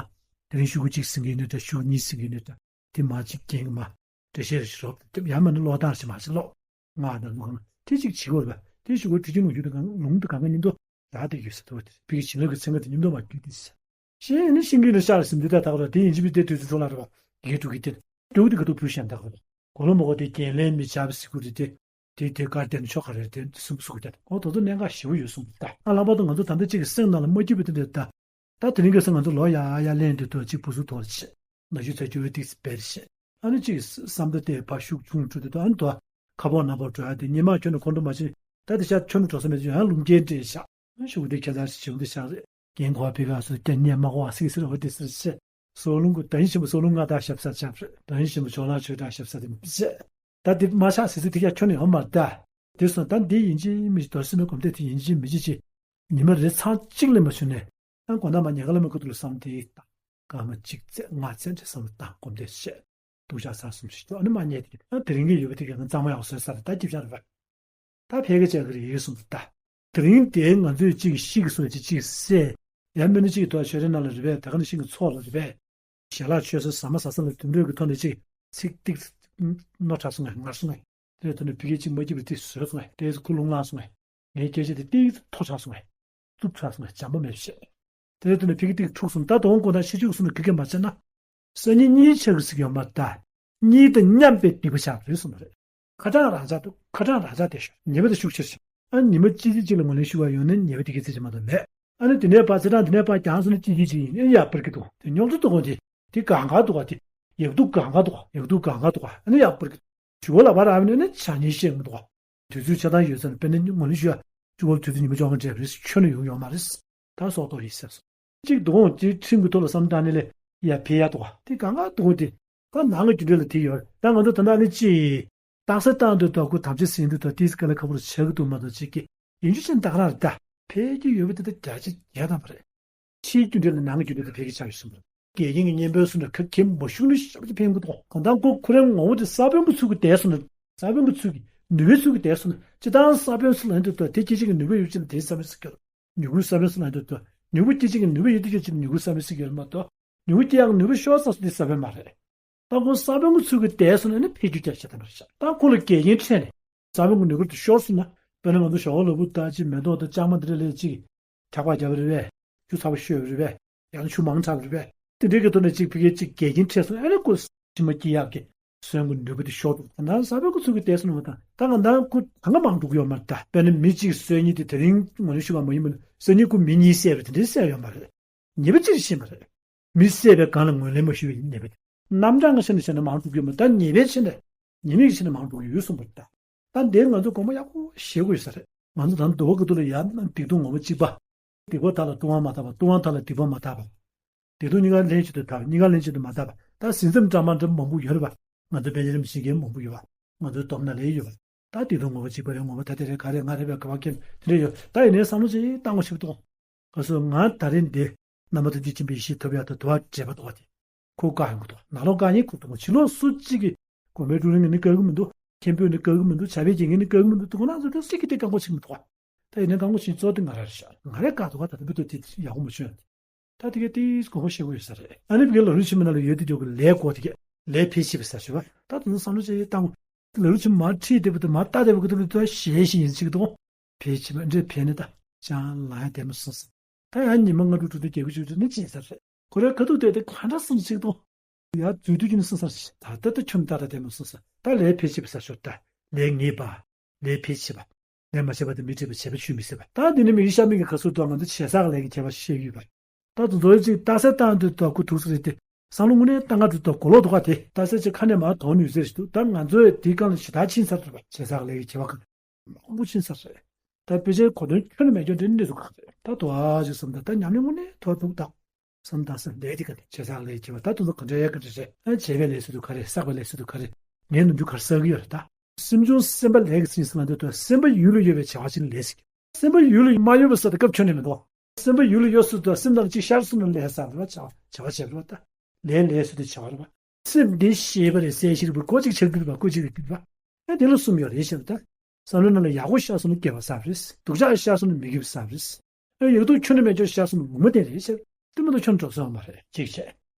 དེ་རིང་ཤོག་གུ་གཅིག་ཟིན་གྱི་ཡོད་ནའི་འདྲ་ཤོག་གཉིས་ཟིན་གྱི་ཡོད་ནའི་འདྲ། དེ་མ་གཅིག་རྒན་གྱི་མ། འགྲེལ་བཤད་རེ་ཞིག་རོབ་ཏུ་ཡང་མིན་ན་ཀློག་སྟངས་ཞིག་མ་ཞིག་ཀློག་ང་དང་ལོག་ན་དེ་གཅིག་བྱེད་དགོས་པ་དེ་ཤོག་གུ་དྲི་ཆུ་ལུང་ཞུ་དང་གང་ལུང་དང་གང་ག་ཉིན་དུ་རག་དེ་ཡོད་ས་དུ་བ་དེ་བི་གེ་བྱིན་རླབས་ཀྱི་ཚན་ཁ་དེ་མཉམ་དུ་མ་བརྒྱུད་དེ་ས། གཞན་ནི་ཤིང་གི་ནི་ཤར་ཟིན་དུས་ད་དག་ར་དེ་ཡིན་གཅིག་མིན་དེ་དུས་ཚོད་ལ་རེ་བ་དགེ་ཕྲུག་གི་དེ་ཕྲུག་དེ་ག་དུ་བུ་ཞན་དག་རེ་གོ་ལོ་མོ་གོ་དེ་རྒན་ལས་མི་བྱ་བ་སི་ཀུ་རི་དེ་དེ་དེ་དཀར་དེ་ནི་ཆོ་ག་རེ་དེ་སུམ་སུ་གུ་དེ་གོ་དོ་དོ་གནད་འགག་ཞེ་པོ་ཡོད་གསུངས་ད་ཨ་ལག་པ་དང་ང་ཚོ་ད་ལྟ་གཅིག་གི་སེམས་ནང་ལ་མ་སྐྱིད་པའི་དེ་འདྲ་ད་ད་དེ་རིང་གི་སང་ང་ཚོ་ལོ་ཡ་ཡ་ལེན་དུས་དོ་གཅིག་བུ་སུ་དོར་ཆེ་ན་ཞུ་ཚ་ཅུ་བའི་ཏིག་སི་བེར་ཤེ་ཨ་ནི་གཅིག་བསམ་ད་དེ་ཕ་ཤུགས་ཆུང་ཆུ་དེ་དོ་ཨ་ནི་དོ་ཁ་པོ་ན་པོ་འགྲོ་ཡ་དེ་ཉི་མ་ཁྱོད་ནི་ཁོང་ཁྲོ་མ་བྱེད་ད་དེ་ཤ་ཁྱོད་ནི་འགྲོ་ས་མེད་ཡང་ལུང་སྐྱེལ་འདྲེ་ཤ། ཤུགས་དེ་ཁྱད་མཚར་ཞིག་བྱུང་སྟེ་ཤག་རེད། རྒན་གོ་བ་ཕི་ག་སུ་སྐྱ་ཉལ་མ་གོ་བ་སིག་སིར་འོ་དེ་སིར་བཤད། སོ་ལུང་གི་ད་ཡིན་ཞིམ་པོ་སོ་ལུང་ང་ད་ཞབས་ས་ཆབ་རེད། ད་ཡིན་ཞིམ་པོ་ཇོ་ལ་ཆོས་གྲགས་ཞབས་ས་དེ་མི་བཤད། ད་འདི་མ་ཆགས་ཟེར་ཚུལ་དེ་ཀྱང་ཁྱོན་ནས་ཡོད་མ་རེད་ད། དེ་སོང་ད་འདི་ཡིན་གཅིག་མིན་གཅིག་རྡོ་སེམས་སྒོམ་བཟླས་དེ་ཡིན་གཅིག་མིན་གཅིག་ཅིག་ཉི་མ་རེ་ཚང་གཅིག་ལས་མ་བྱུང་ནས། ཨ་དགོང་དག་མར་ཉལ་ཁ་ལ་མ་ཁ་ཐུག་ལ་བསམ་དེ་ད། སྐར་མ་གཅིག་ཙམ་ལྔ་ཙམ་ཅིག་བསམ་བློ་བཏང་སྒོམ་བཟླས་བྱས། སྡུག་ཅག་ཚར་གསུམ་ཞིག་ཨ་ནི་མར་ཉལ་དེ་ཨ་དེ་རིང་གི་ཡོད་པ་དེ་ག་ང་གཙང་མ་ཡག་བཟོས་ཚར་ད་སྐྱིད་ཆགས་རེད་པ། ད་ཕལ་སྐད་ཆ་གི་རེད་གསུངས་ད། དེ་རིང་དེའི་ང་ཚོས་གཅིག་ཤིག་གསུངས་ཅིག་གཅིག་བསད། ཡང་མིན་ན་གཅིག་གི་ཐོག་ཆོས་རའི་ནང་ལ་རེད་པས་ད་ག་ནང་བཞིན་གྱི་ཚོགས་ལ་རེད་པས། ཞལ་ལག་མཆོད་ས་ཟ་མ་ཟ་ས་ལ་དུད་འགྲོ་གི་ཐོག་ནས་གཅིག་ཚིག་ཏིག་རྣོ་དྲགས་སོང་ངས་ངར་སོང་ངས། དེ་ཐོག་ནས་ཕི་གེ་གཅིག་མ་སྐྱིད་པ་ཏིག་བཟོས་སོང་ངས་དེ་ཁུ་རླུང་ལངས་སོང་ངས། ངའི་སྐད་ཆ་དེ་ཏིག་མཐོ་དྲགས་སོང་ངས། རྩུབ་དྲགས་སོང་ངས་བྱམས་པོ་མེད་བཤད། དེ་ཐོག་ནས་ཕི་གེ་ཏིག་འཁྲུགས་སོང་ད་དོང་ཁོ་ན་ཤི་ཆུག་སོང་ན་ཕི་གེ་མ་བྱས་ན། སང་ཉིན་གཉིད་ཆག་གི་ཟིག་ཡོད་མ་རེད་ད། གཉིད་དང་མཉམ་པའི་སྡིག་པ་ཆགས་རེད་གསུངས་པ་རེད། ཁ་གྲངས་རང་ཆགས་འདུག་ཁ་གྲངས་རང་ཆགས་དེ་ཤོག་ཉེས་པ་དེ་ཤུགས་ཆེར་ཕྱིན། ཨ་ཉི་མ་གཅིག་གཅིག་གཅིག་ལ་ངོས་ལེན་ཞུ་བ་ཡོང་ན་ཉེས་པ་དེ་གི་ཚེ་ཅི་མ་གཏོགས་མེད། ཨ་ནི་དེ་ནས་ཕར་ཚེ་གྲངས་དེ་ནས་ཕར་རྒྱང་སོང་ན་གཅིག་གཅིག་གཅིག་ཡིན་ཨ་ཡག་པར་གི་འདུག་དེ་རྙོག་འཛིང་འདུག་གོ་དེ། དེ་གང་ག་འདུག་ག་དེ། ཡག་སྡུག་གང་ག་འདུག་ག་ཡག་སྡུག་གང་ག་འདུག་ག་ཨ་ནི་ཡག་པར་གི་འདུག་ཞུ་བ་ལ་བར་ཨ་ནི་ནི་ཆ་ཉིན་ཤེས་མི་འདུག་ག་དུས་ཚོད་ཆ་ཚང་ཡོད་ཚད་ལ་དཔེར་ན་ངོས་ལེན་ཞུ་ཡ། གཅིག་པོ་དུས་ཚོད་ཉི་མ་བཅོ་ལྔ་འདྲ་རེད་ཁྱོན་ནས་ཡོང་ཡོད་མ་རེད། ད་སྲོག་ཐོག་ཡིན་ཟེར་སོང་། གཅིག་འདུག་འོང་གཅིག་ཁྲིམས་ཀྱི་ཐོག་ལ་བསམ་བཏང་ནས་ལས་ཡ་ཕེ་ཡ་འདུག་ག་དེ་གང་ག་འདུག་འོང་དེ། ད་ནང་གི་རྒྱུ་འབྲས་ལ་དེ་ཡོད་རེད་ད་ང་ཚོ་ད་ལྟ་ནི་ཅི། རྟགས་གསལ་བཏང་དུས་ད་ཁུ་དམ་བཅའ་ཟིན་དུས་ད་ཏིས་དཀའ་ལས་ཁག་པོ་རུ་ཆགས་ཀྱི་འདུག་མ་གཏོགས་གཅིག་གི་ཡིན་རྒྱུ་ཅན་ད་ག་རང་རེད་ད། ཕལ་གྱི་ཡོད་པ་དེ་ད་བརྒྱ་ཆ་བརྒྱ་ཐམ་པ་རེད། ཕྱིའི་རྒྱུ་འབྲས་ལ་ནང་གི་རྒྱུ་འབྲས་དེ་ཕལ་གྱི་ཆགས་ཡོད་སྲིད་པ་རེད། དགེ་རྒན་གྱི་གཉེན་པོའི་སུ་འདྲ་ཁ་ཁྱེམ་མ་ཤུགས་ནི་ཞབས་ཀྱི་ཕན་གི་འདུག་གང་ལྟར་ཁོ་ཁོ་རའི་ངོ་བོ་དེ་ས་བོན་པོ་ཚུགས་ཀྱི་བསྡད་སོང་ན། ས་བོན་པོ་ཚུགས་ཀྱི་ནུས་པའི་ཚུགས་ཀྱི་བསྡད་སོང་ན་སྤྱི་བཏང་ས་བོན་སུ་ལ་ཡིན་དུ་ད་དེ་སྐྱེ་བྱེད་ཀྱི་ནུས་པ་ཡོད་ཅིག་ལ་དེའི་ས་བོན་སུ་སྐྱོར། མྱུ་གུའི་ས་བོན་སུ་ལ་ཡིན་དུ་ད་མྱུ་གུ་སྐྱེ་བྱེད་ཀྱི་ནུས་པ་ཡོད་དུ་སྐྱོར་ཅིག་ལ་མྱུ་གུའི་ས་བོན་སུ་སྐྱོར་མ་གཏོགས་མྱུ་གུ་སྐྱེ་ཡག་ནུས་པ་ཤོར་ཚར་སོང་དེ་ས་བོན་མ་རེད། ད་ཁོ་ས་བོན་གྱི་ཚུལ་གྱིས་བསྡད་སོང་ན་ནི་འཕེལ་རྒྱས་རྒྱག་བྱེད་ཐུབ་པ་རེད་ཤག་ད་ཁོ་ལ་འགལ་རྐྱེན་འཕྲད་ནས་ས་བོན་གྱི་ནུས་པ་དེ་ཤོར་སོང་ན། དཔེར་ན་ང་ཚོ་ཞོགས་པ་ལུས་པོ་ལྟ་ཅི་མེ་ཏོག་དང་ལྕང་མ་འདི་འདྲ་ལས་ཅིག་འཁྱག་པ་རྒྱབ་རེད་པས། ཆུ་ཚ་པོ་བཤོས་རེད་པས། ཡང་ན་ཆུ་མང་དྲགས་རེད་པས། དེ་འདྲའི་གི་ཐོག་ནས་ཅིག་ཕ་གིའི་ཅིག་འགལ་རྐྱེན་འཕྲད་སོང་ཨེ་ནི་ཁོ་ཕྱི་མ་སྐྱེ་ཡག་གི་སོན་གྱི་ནུས་པ་དེ་ཤོར་འདུག་ད་ས་བོན་གྱི་ཚུལ་གྱིས་བསྡད་སོང་ན་མ་ད་ད་ང་ད་ཁོ་ད་ག་མང་འགྲོ་གི་ཡོད་མ་རེད་ད། དཔེར་ན་མི་གཅིག་སོན་གཉིས་དེ་དེ་རིང་ངོ་ནས་ཞུ་བ་མ་ཡིན་མིན་སོན་གཉིས་ཁོ་མི་གཉིས་བསད་པ་དེ་འདྲའི་བསད་ཡོད་མ་རེད། ཉེས་པ་ཅི་རེད་ཤེས་མ་རེད། མི་བསད་པའི་སྒང་ལ་ངོས་ལེན་མ་ཞུ་བའི་ཉེས་པ་དེ། རྣམ་གྲངས་ཀྱི་ཆ་ནས་བྱས་ན་མང་དྲུག་ཡོད་མ་ད་ཉེས་པའི་ཆ་ནས་ཉེས་དམིགས་ཀྱི་ཆ་ནས་མང་དྲུག་ཡོད་གསུངས་པ་རེད་ད། ད་འདིར་ང་ཚོ་དགོངས་པ་ཡག་པོ་བཞེས་དགོས་ཡོད་ས་རེད། ང་ཚོ་ད་འདུལ་བ་གི་ཐོག་ལ་ཡང་སྡིག་ལྟུང་ངོ་བོ་གཅིག་པ། སྡིག་པ་དག་ལ་ལྟུང་བ་མ་བཏབ་པ་ལྟུང་བ་དག་ལ་སྡིག་པ་མ་བཏབ་པ། སྡིག་ལྟུང་གཉིས་ཀ་ལན་གཅིག་ཏུ་བཏབ་གཉིས་ཀ་ལན་གཅིག་ཏུ་མ་བཏབ་པ་ད་ཟིན་མཚམས་འདྲ་མ་འདྲ་མང་པོ་ཡོད་རེད་པ། ང་ཚོ་དཔལ་ལྡན་རིན་པོ་ཆེ་མཁན་མང་པོ་ཡོད་པ། ང་ཚོའི་སྟོབས་ན་ལས་ཡོད་པ། ད་སྡིག་ལྟུང་ངོ་བོ་གཅིག་པ་རེད་ངོ་བོ་ད་དེ་རེད་ག་རེད་ང་རེད་པས་ག་བ་མཁན་དེ་འདྲ་ཡོད་ད་ཡིན་ནའི་བསམ་བློ་ཅིག་བཏང་དགོས་ཞིག་འདུག་ག་སོ་ང་ད་རིང་འདི་རྣམ་པ་ཐམས་ཅད་མཁྱེན་པའི་ཡེ་ཤེས་ཐོབ་ཡག་ཏུ་དུ་བ་འདྲེས་པ་འདུག་བ་དེ། ཁོ་བཀག་ཡོང་གི་འདུག་ནང་ལོགས་བཀག་ཉེན་ཁུར་འདུག་ཕྱི་ལོགས་སུ་གཅིག་གིས་གོང་མའི་ཀྲུའུ་རིན་གྱིས་ནི་བཀག་གི་མི་འདུག་མཁན་པོས་ནི་བཀག་གི་མི་འདུག་བྱ་བའི་རྒྱལ་ངོས་ནི་བཀག་གི་མི་འདུག་དུ་ཁོ་ན་ཚོ་དེ་སྲིད་ཀྱི་དེ་བཀག་འགོག་བྱེད་ཀྱི་མི་འདུག་བ། ད་ཡིན་ན་བཀག་འགོག་བྱེད་གཙོ་དེ་ང་རང་རེད་ཤག་ང་རའི་བཀག་འདུག་བ་ད་ལྟ་བུ་ཏོ་དེ་ཡག་པོ་མ་བྱུང་ཡང་། ད་དེ་གའི་ཏིས་གོ་ཧོ་ཤེས་དགོས་ཡོད་ས་རེད། ཨ་ནི་བི་གའི་ལ་རུ་ཆེན་མོ་ནང་ལ་ཡོད་དེ་འཇོག་གི་ལས་གོ་དེ་གས་ལས་ཕལ་ཆེ་བ་ས་ཞུ་བ། ད་དེ་ཚོ་བསམ་བློ་བྱས་ཡོད་བཏང་། ལ་རུ་ཆེན་མོ་མར་ཁྲིད་བསྡད་པ་དང་མར་ལྟ་བསྡད་པ་གི་ཐོག་ལ་ཏོ་ཞེས་ཤིང་ཡིན་ཅིག་དང་། ཕལ་ཆེ་བ་འདྲེ་ཕལ་ནི་ད་ཅང་ལ་ཡ་དེ་མ་སོང་ས། ད་ཡང་ཉི་མ་ལྔ་དྲུག་དྲུག་དེ་རྒྱལ་པོ་བཅུ་དྲུག་ནི་ཅི་ཡིན་ས་རེད། ཁོ་རའི་ཁ་ཐུག་དེ་དེ་ག་འདྲ་སོང་ཅིག་དང་། ཡ་རྫུས་དུས་ཀྱི་ནི་སོང་ས་རེད། ད་ལྟ་ད་ཁྱོད་ལྟ་ད་དེ་མ་སོང་ས། ད་ལས་ཕལ་ཆེ་བ་ས་ཞོར་ད་ལས་ངེས་པ། ལས་ཕལ་ཆེ་བ། ལས་མ་བྱས་པ་དང་མི་འཕྲད་པ་བྱས་པ་ཆུད་མི་ཟད་པ། ད་འདི་ནི་མི་ཡི་ཤ་མིག་གི་ཁ་སུར་དུ་ང་ཚོ་བྱས་བསགས་ལས་ཀྱི་བྱས་པ་ཤེས་ཡོད་པ། ད་དུ་མདོ་ཡི་ཅིག་རྟགས་གསལ་བཏང་དུས་ད་ཁུ་ཐུག་ས་རེད་དེ། བསམ་བློ་དངོས་གནས་བཏང་ག་འགྲོ་ད་གོ་ལོག་འདུག་ག་དེ་རྟགས་གསལ་ཅིག་ཁ་ནས་མར་དོགས་ནུས་ཟེར་ཞིག་འདུག་ད་ང་ཚོས་དེའི་སྒང་ལ་ཞེ་དྲག་ཕྱིན་ཚར་འདུག་པ་བྱས་བསགས་ལས་ཀྱི་བྱས་པ་གང་མང་པོ་ཕྱིན་ཚར་རེད། ད་དཔེ་ཆའི་གོ་དོན་ཁྱོན་ནས་མེད་ཀྱང་འདྲེན་གནས་སུ་གང་རེད་ད་དུ་ཨ་ཞིག་བསམ་ད་ད་ཉམས་ལེན་དངོས་གནས་ཐོག་འདུག་ད། བསམ་དང་བསམ་ལས་དེ་ག་ནས་བྱས་བསགས་ལས་བྱས་པ་ད་དུང་ག་འདྲ་ཡག་ག་འདྲ་རེད། ཨ་བྱས་པའི་ལས་སུ་དུ་ག་རེ་བསགས་པའི་ལས་སུ་དུ་ག་རེ་ངས་ནམ་རྒྱུན་ག་རེ་བསགས་ཀྱི་ཡོད་རེད་ད། སེམས་བྱུང་སེམས་པ་ལས་ཀྱི་ཚིག་ཟེར་ན་འདོད་དོ་སེམས་པ་ཡུལ་ལ་ཡོད་པའི་བྱ་བ་ཅིག་ལས་ཟེར་གྱི། སེམས་པ་ཡུལ་ལ་མ་ཡོད་པ་ཟེར་ཏེ་སྐབས་ཁྱོན་ནས་མི་འདུག་སེམས་པ་ཡུལ་ལ་ཡོད་སུ་དུ་སེམས་ནང་གཅིག་ཤར་སོང་ན་ལས་བསགས་རེད་བ་བྱ་བ་བྱ་བ་བྱས་པ་རེད་བ་ད། ལས་ལས་སུ་དུ་བྱ་བ་རེད་བ། སེམས་འདི་ཤེས་པ་རེད་གསལ་ཤེས་རེད་བ་ཀོ་ཅིག་ཆགས་ཀྱི་རེད་བ་ཀོ་ཅིག་རེད་ཀྱི་རེད་བ། ཨ་དེ་ལ་གསུམ་ཡོད་རེད་ཤེས་པ་ད། བསམ་བློ་ནང་ལ་ཡག་པོ་ཤར་སོང་ན་སྐྱིད་པ་བསགས་རེད། སྡུག་ཅག་ཤར་སོང་ན་མི་སྐྱིད་པ་བསགས་རེད། ཨ་ཡག་སྡུག་ཁྱོན་ནས་མེད་ཅོག་ཤར་སོང་ན་ངོ་མ་བདེན་རེད་ཤེས། དེ་མ་གཏོགས་ཁྱོན་འགྲོ་སོང་མ་རེད་ཅིག་བྱས།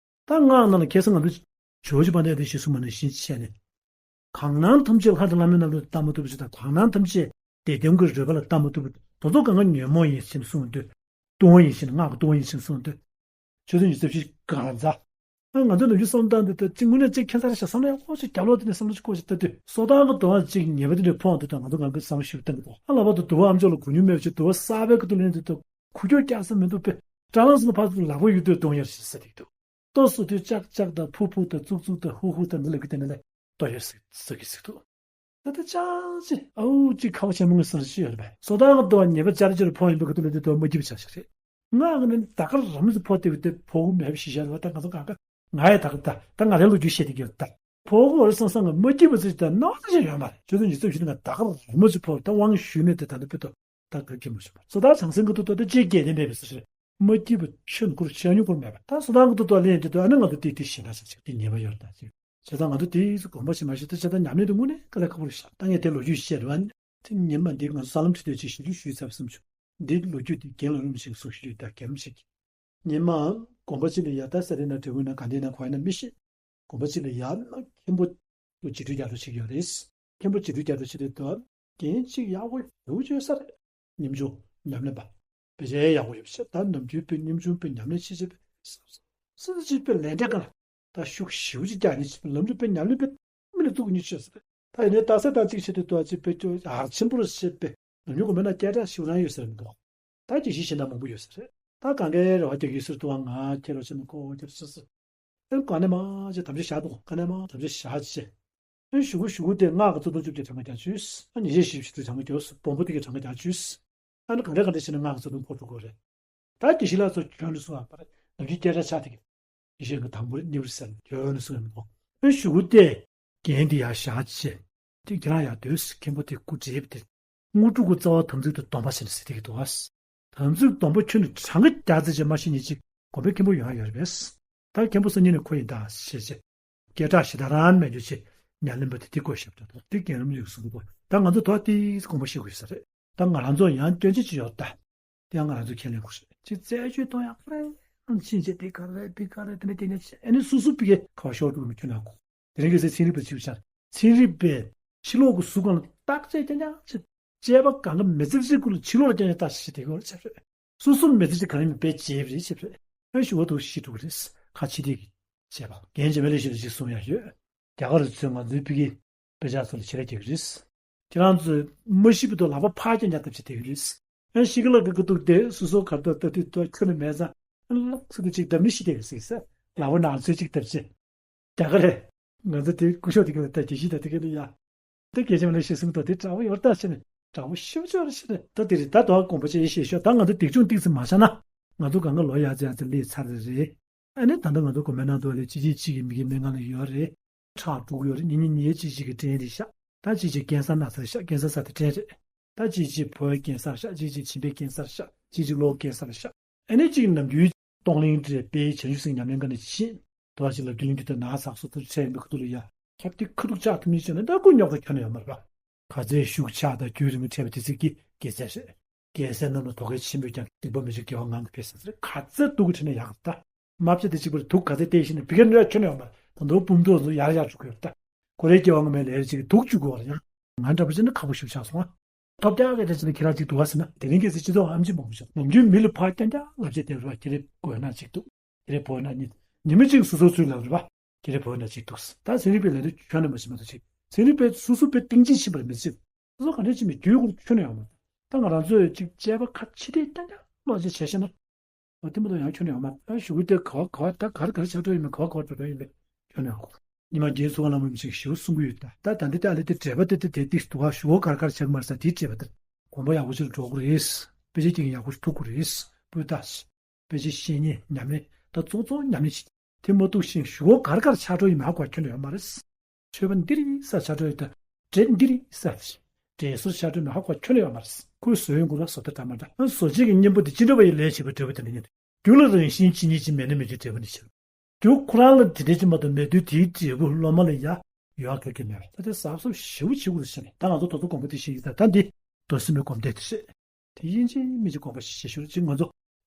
ད་སྔགས་ནང་ལ་ཁ་སང་ང་ཚོ་ཇོ་བོ་རྗེ་དཔལ་ལྡན་འདས་ཞེས་གསུངས་པ་ནང་བཞིན་བྱས་ནས། གང་སྣང་ཐམས་ཅད་ལྷ་དང་ལྷ་མིན་རྣམས་ལ་ལྟ་མ་ཐུབ་པ་ཞིག་དང་གང་སྣང་ཐམས་ཅད་བདེ་སྟོང་གི་རོལ་པ་ལ་ལྟ་མ་ཐུབ་པ་དེ་ཚོ་གང་ག་ཉོན་མོངས་ཡིན་ཞེས་གསུངས་དུས། ལྟུང་བ་ཡིན་ཞེས་སྔགས་ཀྱི་ལྟུང་བ་ཡིན་ཞེས་གསུངས་དུས། ཆོས་ཚུལ་ཉི་ཤུ་རྩ་བཞི་གང་ཟག་ཨ་ང་ཚོ་ནམ་རྒྱུན་བསམ་བློ་བཏང་དུས་ད་ཅིག་དངོས་གནས་ཅིག་ཁྱད་མཚར་ཞིག་བསམ་བློ་ཡག་པོ་ཞིག་རྒྱབ་ལོག་དེ་ནས་བསམ་བློ་ཞིག་བསྐོར་ཞིག་ལྟ་དུས་སོ་ཐར་གྱི་དུ་བ་ཅིག་ཉེས་པ་དེ་འདྲ་ཕོག་དུས་ད་ང་ཚོ་ང་གི་བསམ་བློ་ཞིག་བཏང་གི་འདུག་ཨ་ལག་པ་དུ་དུ་བ་ཨམ་ཅོག་ལ་གོ་མྱོང་མེད་ཅིག་དུ་བ་གསར་པའི་ཁ་ཐུག་ལེན་དུས་ད་ཁུ་ཁྱོད་སྐྱག་ས་མི་འདུག་པས་སྐྲ་ལངས་སུ་ཕར་ཚུར་ལག་པ་ཡུ་དུས་གཏོང་ཡར་ཞིག་ས་དེ་འདུག་ལྟོ་བཟོ་དུས་ཅག་ཅག་དང་ཕུ་ཕུ་དང་ཙུག་ཙུག་དང་ཧུ་ཧུ་དང་འདི་ལ་གི་དེ་ནས་ལས་ལྟོ་ཡོད་ཟེར་ཟེར་གི་ཟེར་འདུག་ད་ལྟ་ཅག་ཅི་ཨའུ་ཅི་ཁ་བ་ཆེན་མོ་ངོས་ཟེར་ཅི་ཡོད་རེད་པས། སོ་ཐར་གྱི་དུ་བ་ཉེས་པ་ཅར་ཅར་ཕོག་ཡིན་པ་གི་དུ་ལ་དེ་དུ་བ་མ་སྐྱིད་པ་ཆགས་ཤག་རེད། ང་གི་ནི་ད་ག་རམ་ཟི་ཕོག་དེ་བི་དེ་ཕོག་གི་མེད་པ་ཞིག་བཤད་རེད་བ། ད་ང་ཚོ་གང་ག་ང་ཡ་ད་ག་ད་ད་ང་རའི་ལོ་རྒྱུས་བཤད་དེ་གི་ཡོད་ད། ཕོག་གི་ཡོད་རེད་བསམ་བསམ་གི། མ་སྐྱིད་པ་ཚོ་ད་སྣང་ཆ་ཅིག་ཡོད་མ་རེད། ཆུ་ཚོད་ཉི་ཤུ་རྩ་བཞི་ནང་ད་ག་རང་མ་ཅིག་ཕོག་ད་དབང་ཞུས་ནས་དེ་ད་ལྟ་དཔེ་ཐོག་ད་ག་གི་མ་ཞུ་བ་སོ་ད་ཚང་སེང་གི་ཐོག་ད་ལྟ་ཅིག་རྒྱལ་བསྟན་པའི་བཟོ་ཞིག་རེད། མ་སྐྱིད་པ་ཆོས་འཁོར་ཆོས་ཉུང་འཁོར་མེད་པ་ད་སོ་ད་གི་ཐོག་ད་ལེན་དེ་ད་ཨ་ནི་ང་ཚོ་དེ་དེ་ཞེ་དྲག་ཞིག་ཅིག་དེ་ཉེས་པ་ཡོད་ད་ཅིག་བྱས་ཙང་ང་ཚོ་དེ་ཚོ་དགོངས་པ་ཞིག་མ་ཞུ་ད་བྱས་ཙང་ཉམས་ལེན་དེ་དངོས་གནས་དཀའ་ལས་ཁག་པོ་རེད་ཤག་ད་ངས་དེ་ལོ་རྒྱུས་བཤད་རེད་བ། དེ་ཉིན་མ་འདི་ང་ཚོ་ས་ལམ་ཁྲིད་དུས་ཅིག་ཞུ་རྒྱུ་ཞུས་ཚར་བསམ་བྱུང་། འདི་ལོ་རྒྱུས་དེ་རྒན་ལ་རུམ་ཞིག་གསུང་ཞུ་རྒྱུ་ད་རྒན་རུམ་ཞིག་གིས། ཉི་མ་དགོན་པ་གཅིག་ལ་ཡ་ད་ས་རི་ན་འབྲས་བུ་ན་ག་འདི་ན་གོ་ཡ་ན་མི་ཤེས། དགོན་པ་གཅིག་ལ་ཡ་ན་མཁན་པོ་ཏུ་བྱི་དྲུག་རྒྱ་རུ་ཞིག་ཡོད་རེད། མཁན་པོ་བྱི་དྲུག་རྒྱ་རུ་ཞིག་རེད་དོ། རྒན་གཅིག་ཡག་པོ་ཡོད་བྱོས་ས་རེད། ཉམ་ཆུང་ཉམས་ལེན་པ། དཔེ་ཆ་ཡག་པོ་ཡོད་ཤག་ད་ནམ་རྒྱུན་དཔེ་ཉམ་ཆུང་དཔེ་ཉམས་ལེན་བྱེད་བྱེད་པའི་སི་སི་ཅིག་དཔེ་ལན་འདྲ་ག་ལ། ད་ཤུགས་ཞེ་པོ་ཅིག་རྒྱག་ནས་ཅིག་ལམ་ལུགས་དཔེ་ཉམས་ལེན་དཔེ་མི་ལ་བཙུགས་ཉེ་ཆོས་ཟེར། ད་ཡིན་ནའི་ད་ས་དང་གཅིག་བྱེད་དུས་དུ་ཅིག་དཔེ་ཅོ་ཡར་ཆེན་པོ་རུ་བྱེད་པའི་ནམ་རྒྱུན་གོ་མེད་ན་སྐད་གྲགས་ཞེ་པོ་རང་ཡོད་ཟེར་མི་འདུག་ད་ཅིག་ཞིག་བྱེད་ན་མང་པོ་ཡོད་ཟེར། ད་གང་གའི་རེ་བ་རྒྱག་གི་ཟེར་དུ་བ་ང་ཁྱེད་རོ་ཆེན་མོ་ཁོ་ཁྱེད་རོ་ཆེ་ཟེར། ཨེ་ག་ནས་མ་ཅིག་དམ་བཅའ་བཞག་འདུག་ག་ནས་མ་དམ་བཅའ་བཞག་ཅིག་ཨེ་ཞུ་གུ་ཞུ་གུ་དེ་སྔགས་ཀྱི་གཙོ་དོན་བཅུ་གཅིག་གྲངས་ཀ་རྒྱག་བཅུས། ཨ་ཉིན་ཤས་ཤིག་ཞིག་ཏུ་གྲངས་ཀ་རྒྱག་སོ་བོན་པོ་དེ་གའི་གྲངས་ཀ་རྒྱག་བཅུས། ཨ་ནི་གང་འདྲ་གང་འདྲ་བྱས་ནས་སྔགས་ཀྱི་གཙོ་དོན་འཁོར་འགྲོ་དགོས་རེད། ད་དགེ་བཤེས་ལགས་ཚོ་ཁྱོན་ནས་གསུང་བ་པར་ནམ་རྒྱུན་སྐད་ཆ་ཆགས་དེ་གི་དགེ་བཤེས་ཀྱི་དང་པོ་རེད་གཉིས་པ་རེད་ཟེར་ནས་ཁྱོན་ནས་གསུང་ཡོང་གོ་ཨེ་ཞུ་གུ་དེ་རྒན་དེ་ཡར་བཞག་བྱས། དེ་ཁྱེད་རང་ཡར་སྡོད་ཟེར། མཁན་པོ་དེ་སྐུ་བགྲེས་པ་དེ་དངོས་གྲུབ་ཀྱི་རྩ་བ་དམ་ཚིག་ཏུ་སྡོམ་པ་ཟེར་ནས་ཟེར་དེ་གི་འདུག་ཨ། དམ་ཚིག་སྡོམ་པ་ཁྱོན་ནས་གྲངས་ཀ་རྒྱག་ཙམ་ཅིག་མ་ཤེས་ཉིན་གཅིག་དགོན་པའི་མཁན་པོ་ཡོང་ཡ་ཡོད་རེད་པས། ད་མཁན་པོ་སང་ཉིན་ནས་ཁོ་ཡིན་ད་ཞེས་བྱས། སྐད་གྲགས་ཞེ་དྲག་རང་མེད་རྒྱུ་ཆེ། ཉ་ལེན་པ་དེ་དེ་བཀོད་ཞབས་ཏོ་དང་དེ་རྒན་རིམ་ཡོད་གསུང་གི་འདུག་ད་ང་ཚོ་ཐོག་དེ་དགོངས་པ་བཞེས་དགོས་ས་རེད། ད་ང་རང་ཚོ་ཡང་སྐྱོན་ཆ་ཅིག་ཡོད་ད། དེ་ཡང་ང་རང་ཚོ་ཁས་ལེན་དགོས་རེད། ཅིག་རྩད་གཅོད་གཏོང་ཡག་ཁོ་རེ་ཨང་ཕྱིན་ཆད་དེ་ག་རེ་དེ་ག་རེ་དེ་འདྲ་དེ་འདྲ་ཨ་ནི་སོ་སོ་པི་ཀའི་ཁ་བ་ཤོར་འགྲོ་གི་མི་ཁྱོད་ན་གོ་དེ་རིང་གི་ཚེ་ཚན་རིག་པའི་ཆིབས་ཤར་ཚན་རིག་པའི་ཕྱི་ལོགས་ཀྱི་གཟུགས་སྒང་ལ་བརྟག་དཔྱད་རྐྱང་རྐྱང་བྱེད། དཔྱད་པ་གང་ག་མི་ཚེ་གཅིག་ཀུན་ལ་ཕྱི་ལོགས་ལ་རྐྱང་རྐྱང་བརྟག་དཔྱད་བྱེད་དེ་གོ་བྱེད་རེད། སོ་སོ་མི་ཚེ་གཅིག་གང་ཡིན་པའི་བྱེད་རེད་བྱེད་རེད། ཨ་ཞུ་བ་དུ་ཤི་འགྲོ་གི་རེད། ཁ་ཕྱི་དེ་གི་བྱས་པ་རྒན་རྗེ་མེ་ལེ་ཤི་ལ་ཞིག་གསུང་ཡ་ཡོད། རྒྱ་གར་ཚོས་ང་ཚོའི་ཕི་གི་དཔེ་ཆ་ཚོ་ལ་ཕྱི་ར་རྒྱག་གི་རེད། ཁྱེད་རང་ཚོས་མ་ཤི་བའི་ཐོག་ལག་པ་ཕར་རྐྱང་རྐྱང་བཏབ་བྱེད་དེ་གི་རེད། ཨ་ཤི་གི་ལ་གི་གི་འདུག་དེ་སོ་སོ་གར་ཐོག་ལྟ་དུས་ཐོག་ཁྱོན་ནས་མེད་ཙང་ཨ་ལག་ཚུགས་དུ་ཅིག་བཏབ་ནི་ཤི་དེ་གི་ཟིག་ས་ལག་པ་ནང་ཚུད་ཅིག་བཏབ་བྱེད། རྒྱ་གར་རེད། ང་ཚོ་དེ་སྐུ་ཞབས་དེ་གི་ལ་ལྟ་རྒྱལ་སྤྱི་དང་དེ་གི་ལ་ཡ། དེ་རྒྱལ་སྤྱི་མ་ལེ་ཤི་གསུང་དོ་དེ་དྲག་པོ་ཡོད་ད་ཟེར་ནས་དྲག་པོ་ཤི་བ་ཆོག་རེད་ཤི་རེད། ད་དེ་རེད། ད་དོ་དགོངས་པ་ཆེ་ཡེ་ཤེས་ཤོག་ད་ང་ཚོ་འདེགས་སྐྱོང་ཏིག་ཙམ་མ་བྱ་ན་ང་ཚོ་གང་ག་ལོ་ཡག་ཙེ་ཡག་ཙེ་སླེབས་ཚར་རེད་རེད། ཨ་ནི་ད་ལྟ་ང་ཚོ་དགོན་པའི་ནང་དུ་ལས་གཅིག་གཅིག་གཅིག་གི་མི་གི་སྨན་ཁང་ལ་ཡོད་རེད། ཁྲག་དྲུག་ཡོད་རེད། ཉིན་གཉིས་ཉིན་གཅིག་གཅིག་གི་སྐྲན་རེད་ཤག་ད་གཅིག་གཅིག་ཀན་སར་ན་ཚ་རེད་ཤག་ཀན་སར་ས་དེ་སྐྲན་རེད། ད་གཅིག་གཅིག་ཕོ་བའི་ཀན་སར་ཤག་གཅིག་གཅིག་མཆིན་པའི་ཀན་སར་ཤག་གཅིག་གཅིག་གློ་བའི་ཀན་སར་ཤག་ཨ་ནི་གཅིག་ནམ་རྒྱུན་གཏོང་ལེན་རེད་པས་བྱང་ཆུབ་སེམས་ཉམས་ལེན་ག་ནས་ཕྱིན། དུ་བ་ཞིག་ལ་རྒྱུན་ལེན་དུས་ད་ན་ཚགས་སུ་ཐུར་འཕྲད་ཡིན་པའི་ཁུ་ཐུ་ལ་ཡ་ཁྱབ་དེ་ཁ་ཐུག་ཆགས་ཐུབ་མིན་བྱས་ན་ད་ཀུན་རྙོག་ད་ཁྱོན་ནས་ཡོད་མ་རེད་པ། ག་ཚད་ཤུགས་ཆག་དང་རྒྱུན་རིང་པོ་འཕྲད་པ་དེ་ཚིག་གི་དགེ་མཚན་རེད། རྒྱལ་སྲས་རྣམས་ལ་དོ་གལ་ཆེན་པོས་ཀྱང་སྡིག་པ་མི་བྱེད་དགེ་བ་ངང་གིས་འཕེལ་ཟེར་ཚེ་ག་ཚད་སྡུག་གི་ཁྲིད་ན་ཡག་གི་ད། རྨ་བྱ་དེ་གཅིག་པུར་དུག་ག་ཚད་བལྟས་ཤེས་ན་བི་ག་ནུ་ཡ་ཁྱོན་ནས་ཡོད་མ་རེད། ད་དུང་སྤུ་མདོག་ཚོ་ཡར་ཡར་འགྲོ་གི་ཡོད་ད། ཁོ་རའི་སྐྱེ་བ་སྔ་མའི་ལས་རིགས་ཅིག་གི་དུག་བཅུག་དགོས་པ་ལ་ཡང་ང་འདྲ་པོ་བྱས་ན་ཁག་པོ་ཞིག་ཆགས་སོང་ཨ། ཐོབ་རྒྱག་གི་དེ་ཕྱིན་ཁྱེད་རང་གཅིག་འདུག་བ་ཟེར་ན་དེ་རིང་གལ་སྲིད་སྤྱི་ཚོགས་ཨེམ་ཆི་མང་པོ་ཞིག་ནམ་རྒྱུན་མི་ལ་ཕར་རྐྱང་རྐྱང་ལབ་བྱས་བསྡད་རོགས་ཁྱེད་རེ་དགོས་ན་གཅིག་འདུག་ཁྱེད་རེ་བོས་ན་གཉིས། ཉི་མ་གཅིག་སོ་སོའི་ཚུལ་ལབ་རེད་པ། ཁྱེད་རེ་བོས་ན་གཅིག་འདུག་ད་ཚན་རིག་པའི་ལས་དོན་ཁྱོན་ནས་མ་བྱེད་མ་གཏོགས་ཅིག་ཚན་རིག་པས་སོ་སོ་པའི་གཏིང་ཅན་ཕྱིན་པར་མི་བྱེད། སོ་སོ་ག་འདྲ་ཅིག་མི་རྒྱུས་ཁུར་ཁྱོན་ནས་ཡོང་མ་རེད། ད་ང་རང་ཚོས་ཅིག་དཔྱད་པ་ཁ་ཕྱི་ཐེ་རྐྱང་རྐྱང་ལོག་ཅིག་བྱས་ཤེ་ན། འོ་དེ་མ་གཏོགས་ཡང་ཁྱོན་ནས་ཡོང་མ་རེད། ཨ་ཞུ་གི་དེ་ག་བ་ག་བ་ད་ག་རེ་ག་རེ་ཆགས་འགྲོ་ཡིན་མིན་ག་བ་ག་བ་འགྲོ་འགྲོ་ཡིན་མིན་ཁྱོན་ནས་ཡོང་། ཉི་མ་རྒྱལ་ཚུལ་ཁྲིམས་ལམ་ཞིག་ཞུ་གསུང་གི་ཡོད་ད། ད་ད་འདི་ལྟ་ལས་དེ་འབྲེལ་པ་དེ་དེ་དེ་ཏིག་ཏུ་བ་ཞུ་བ་ག་རེ་ག་རེ་ཆགས་ཀྱི་མ་རེད་ས་དེའི་འབྲེལ་པ་དེ་དགོངས་པ་ཡག་པོ་ཞིག་འགྲོ་གི་རེད། དཔེ་ཆ་གཅིག་ཡག་པོ་ཞིག་ཐུག་གི་རེད། སྤུས་དག་དཔེ་ཆ་ཤེས་ཉན་ཉམས་ལེན་ད་ཙོག་ཙོག་ཉམས་ལེན་བྱེད། དེ་མ་གཏོགས་ཤིང་ཞུ་བ་ག་རེ་ག་རེ་ཆགས་འགྲོ་ཡིན་མིན་ཧ་གོ་ཁྱོན་ནས་ཡོད་མ་རེད། མཆོད་པ་འདི་རེད་ས་ཆགས་འགྲོ་ཡོད་ད། འདྲེ་འདི་རེད་ས། འདྲེ་ཟུར་ཆགས་འགྲོ་མིན་ཧ་གོ་ཁྱོན་ནས་ཡོད་མ་རེད། ཁོས་བཟོ་ཡོང་དགོས་ལ་བཟོ་ལྟ་འདྲ་མ་འདྲ་ཨ་བཟོ་བྱེད་ཀྱི་གཉེན་པོ་དེ་ཅི་འདྲ་བ་ཡི་ལས་བྱེད་པའི་འབྲས་བུ་དེ་འདྲ་ཉིད་རྒྱུ་ལ་རང་བཞིན་ཇི་སྙེད་ཅིག་མེད་ན་མེད་ཀྱི་འབྲས་བུ་ནི་ཕྱིར། རྒྱུ་ཁོ་རང་ལ་དེ་འདྲ་ཅིག་མ་གཏོགས་མེད་དུས་དེའི་འབྲས་བུ་སློབ་མ་ལ་ཡ་ཡོད་ག་གི་མེད་པ་ད་དེ་གཟབ་གཟབ་ཞེ་པོ་བྱེད་དགོས་ཟེར་ནས་ད་ང་ཚོ་དོ་ཚོ་དགོངས་པ་དེ་བཞེས་ཡིན་ད་ད་འདི་མདོ་སེམས་པའི་སྒོམ་བཟླས་དེ་རེད། དེ་ཡིན་གཅིག་མིན་གཅིག་དགོངས་པ་བཞེས་ཤོར་གཅིག་ང་ཚོ་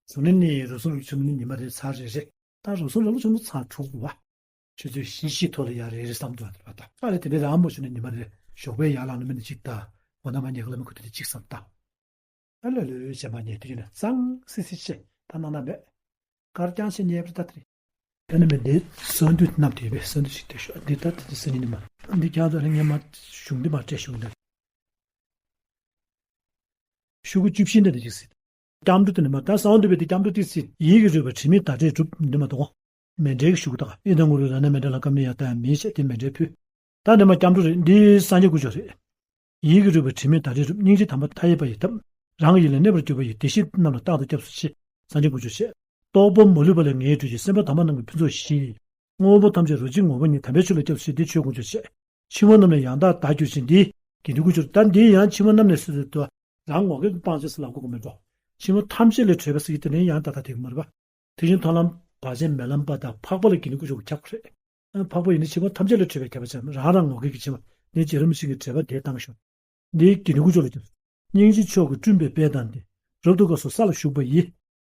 གཟུགས་ནི་ནི་རུ་སོང་རུ་ཆུ་ནི་ཉི་མ་རེ་ཚར་རེ་རེ་ད་རུ་སོང་རུ་ཆུ་ནི་ཚར་དྲུག་བ། ཆུ་ཚོད་བཞི་བཞི་ཐོག་ལ་ཡར་རེ་རེ་བསམ་དུ་བ་དེ་བ་ད་ཨ་རེ་དེ་འདྲའི་རང་མོ་ཆུ་ནི་ཉི་མ་རེ་ཞོགས་པའི་ཡར་ལངས་ནི་མི་ནི་གཅིག་ད་འོ་ན་མ་ཉལ་ག་ལ་མི་ཁུ་དེ་གཅིག་བསམ་ད། ཨ་ལ་ལོས་བྱེད་མ་ཉལ་དུས་ན་གཙང་སི་སི་བྱེད་ད་ནང་ན་མེད། གར་རྐྱང་ཞིག་ཉལ་བར་ད་དེ་རེད། ད་ནི་མི་འདི་སོན་དུས་ནམ་དེ་བས་སོན་དུས་ཤིག་དེ་ཤོག་འདི་ད་དེ་དེ་སི་ནི་ནི་མ་འདི་རྐྱང་ད་ནི་ངས་མ་གཞུང་འདི་མ་སྤྲད་གཞུང་འདི། ཤུ་གུ་བཅུ་བཞི་འདི་འདི་ཅིག་སྲིད། སྐྱབས་འགྲོ་དེ་ནི་མ་ད་སང་འདུས་པའི་དེ་སྐྱབས་འགྲོ་དེ་སྲིད་ཡིད་ཀྱི་རུས་པའི་དྲི་མེད་བརྡ་སྤྲོད་གྲུབ་འདི་མ་གཏོགས། མཎྜལ་གྱི་ཤུ་གུ་དག་ཨི་དང་གུ་རུ་ར་ན་མཎྜལ་ལ་ཀ་མི་ཡ་ཏ་མི་ཤེས་དེ་མཎྜལ་ཕུལ། ད་འདི་མ་སྐྱབས་འགྲོ་རེད་འདི་སངས་རྒྱས་དཀོན་མཆོག་རེད། ཡིད་ཀྱི་རུས་པའི་དྲི་མེད་བརྡ་སྤྲོད་གྲུབ་སྙིང་རྗེ་དམ་པ་མཐའ་ཡས་པ་ཡི་ཐབས། རང་གི་ཡིད་ལ་གནས་པར་གྱུར་པ་ཡི་བདེ་གཤེགས་རྣམས་ལ་རྟག་ཏུ་སྐྱབས་སུ་མཆི། སངས་རྒྱས་དཀོན་མཆོག་ཆེ། རྟོག་པ་མ་ལུས་པ་ལས་ངེས་གྲོལ་གྱི་སེམས་དཔའ་དམ་པ་རྣམས་ཀྱི་ཕུན་ཚོགས་ཞི། དངོས་པོ་ཐམས་ཅད་རོ་གཅིག་ངོ་བོ་ཉིད། དམ་པའི་ཆོས་ལ་སྐྱབས་སུ་མཆི། འདི་ཆོས་དཀོན་མཆོག་བཤད། ཕྱི་མ་རྣམས་ལས་ཡང་དག་བདག་གྱུར་ཅིང་། འདི་དགེ་འདུན་དཀོན་མཆོག་ད་འདི་ཡང་ཕྱི་མ་རྣམས་ལས་སུ་དུ་རང་ངོ་སྐལ་སྤང་བྱས་སུ་ལབ་དགོས་ཀྱི་མེད་འགྲོ། ཕྱི་མ་ཐམས་ཅད་ལས་གྲོལ་བ་ཟེར་གྱི་དེ་ནི་ཡང་དག་ད་དེ་གི་མ་རེད་པ། དེ་བཞིན་མཐོང་ལམ་བར་ཆད་མེད་ལམ་པ་དང་འཕགས་པ་ལ་དགེ་འདུན་དཀོན་མཆོག་གི་ཁྱབ་པ་རེད། འཕགས་པ་ཡིན་ན་ཕྱི་མ་ཐམས་ཅད་ལས་གྲོལ་བའི་ཁྱབ་པ་ཅན་རང་རང་ངོ་སྐལ་གྱི་ཕྱི་མ་ནི་རྗེ་རིན་པོ་ཆེ་གི་འགྲེལ་པ་དེ་བཏང་ཤོག་འདིའི་དགེ་འདུན་དཀོན་མཆོག་ལ་སྐྱབས་སུ། སྙིང་རྗེ་མཆོག་གིས་བསྐྲུན་པའི་དཔལ་དང་ལྡན། རབ་ཏུ་དགའ་སོགས་ས་ལ་བཞུགས་པ་ཡི།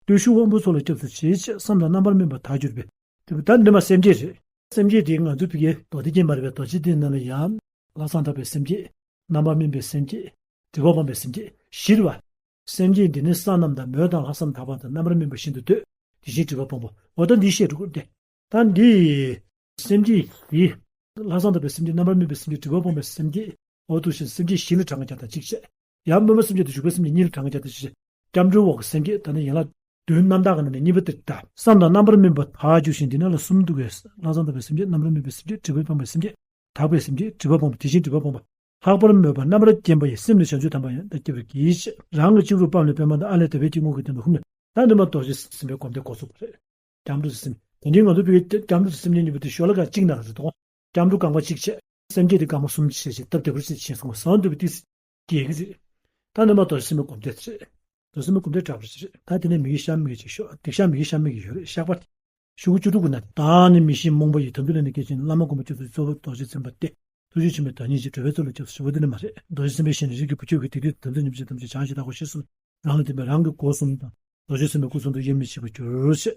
བརྟུལ་ཞུགས་དབང་པོའི་ཚོགས་ལ་སྐྱབས་སུ་མཆི། ཞེས་བསམ་དང་རྣམ་པར་སྨིན་པ་དག་གྱུར་པའི། དེ་ད་འདི་མ་སེམས་བསྐྱེད་རེད། སེམས་བསྐྱེད་དེ་ང་ཚོ་ཕ་གིའི་མདོ་སྡེ་རྒྱན་མ་རེད་པའི་རྡོ་རྗེ་སྡེ་ནང་ལ་ཡང་། ལྷག་བསམ་དག་པའི་སེམས་བསྐྱེད། རྣམ་པར་སྨིན་པའི་སེམས་བསྐྱེད། སྒྲིབ་པ་སྤོང་བའི་སེམས་བསྐྱེད་བཞི་རེད་པ། སེམས་བསྐྱེད་འདི་ནི་བསོད་ནམས་དང་མོས་དང་ལྷག་བསམ་དག་པ་དང་རྣམ་པར་སྨིན་པ་བཞིན་དུ་འདོད། དེ་བཞིན་སྒྲིབ་པ་སྤོང་བ། འོ་ད་འདི་བཤད་འགྲོ་གི་རེད་དེ། ད་འདི། སེམས་བསྐྱེད་བཞི། ལྷག་བསམ་དག་པའི་སེམས་བསྐྱེད། རྣམ་པར་སྨིན་པའི་སེམས་བསྐྱེད། སྒྲིབ་པ་སྤོང་བའི་སེམས་བསྐྱེད། འོ་དེ་བཞིན་སེམས་བསྐྱེད་བཞི་ལ་གྲངས་ཀ་བརྒྱབ་དང་གཅིག་བྱས། ཡང་སྨོན་པ་སེམས་བསྐྱེད་དང་འཇུག་པའི་སེམས་བསྐྱེད་གཉིས་ལ་གྲངས་ཀ་བརྒྱབ་དང་གཅིག་བྱས། སྐྱབས་འགྲོའི་འོག་གི་སེམས་བསྐྱེད་ད་ནི་ཡན་ལག་བདུན་རྣམ་དག་གི་ནང་ནས་གཉིས་པ་དེ་ད། བསམ་དང་རྣམ་པར་སྨིན་པ་དག་གྱུར་ཞིང་། འདི་ནང་ལ་གསུམ་འདུག་གས། ལྷག་བསམ་དག་པའི་སེམས་བསྐྱེད། རྣམ་པར་སྨིན་པའི་སེམས་བསྐྱེད། སྒྲིབ་པ་སྤོང་བའི་སེམས་བསྐྱེད། དག་པའི་སེམས་བསྐྱེད། སྒྲིབ་པ་སྤོང་བ། དེ་བཞིན་སྒྲིབ་པ་སྤོང་བ། ལྷག་པར་མོས་པ་རྣམ་པར་བརྒྱན་པ་ཡི། སེམས་ནི་བྱང་ཆུབ་དམ་པ་ཡང་དག་སྐྱེ་བར་བགྱི། རང་གི་སྤྱི་བོར་པའམ་ལས་པདྨ་དང་། ཨ་ལས་དེ་བས་ཀྱི་དངོས་ཀྱི་སྟེང་དུ་ཧཱུྃ་ལས། ད་འདི་མ་རྡོ་རྗེ་སེམས་དཔའི་སྒོམ་བཟླས་འགོ་ཚུགས་པ་རེད། སྐྱབས་འགྲོ་ཟེར་སེམས། དེ་འདྲའི་ང་ཚོ་བོད་ཀྱི་སྐྱབས་འགྲོ་ཟེར་སེམས་བསྐྱེད་གཉིས་པོ་དེ་ཤོ་ལོ་ཀ་གཅིག་ནང་ལ་རེད་དོ། སྐྱབས་འགྲོ་རྐང་པ་གཅིག་བྱས། སེམས་བསྐྱེད་དེ་རྐང་པ་གསུམ་བྱས་བྱས་སྟབས་བདེ་པོ་ཞིག་བྱས་སོང་བ། བཟང་འདུག་པའི་ཏིས་རྒྱལ་གྱི་རེད། ད་ནི་མ་རྡོ་རྗེ་སེམས་དཔའི་སྒོམ་བཟླས་རེད། རྡོ་རྗེ་སེམས་དཔའི་སྒོམ་བཟླས་དྲག་པོ་ཞིག་རེད། ད་དེ་ནས་མི་དགེ་བཤགས་མི་དགེ་ཅིག་ཤོག་སྡིག་བཤགས་མི་དགེ་བཤགས་མི་དགེ་ཡོད་རེད། བཤགས་པ། ཞུ་སྒོ་བཅུ་དྲུག་གི་ནང་། བདག་ནི་མི་ཤེས་རྨོངས་པ་ཡི། དམ་ཚིག་ལས་ནི་སྐྱེས་ཕྱིར། བླ་མ་སྒོམ་པ་སྤྱོད་ཚུལ་གཙོ་བོ་རྡོ་རྗེ་འཛིན་པ་སྟེ། ཐུགས་རྗེ་ཆེན་པོའི་བདག་ཉིད་ཀྱིས། གྲོལ་བའི་ཚུལ་ལ་སྐྱབས་སུ་མཆི། འོ་དེ་ནི་མ་རེད། རྡོ་རྗེ་སེམས་དཔའི་ཞལ་ནས། རིགས་ཀྱི་བུ་ཁྱོད་ཀྱིས། སྡིག་སྒྲིབ་དམ་ཚིག་ཉོན་མོངས་ཕྱིར། དམ་ཚིག་ཉོན་མོངས་ཕྱིར། དམ་ཚིག་བྱང་ཞིང་བདག་སྒོ་ཕྱིར་གསུམ། རང་ལ་བརྟེན་པའི་རང་གི་སྒོ་གསུམ་དང་། རྡོ་རྗེ་སེམས་དཔའི་སྐུ་གསུང་ཐུགས་དབྱེར་མི་ཕྱེད་པར་གྱུར་ཅིག་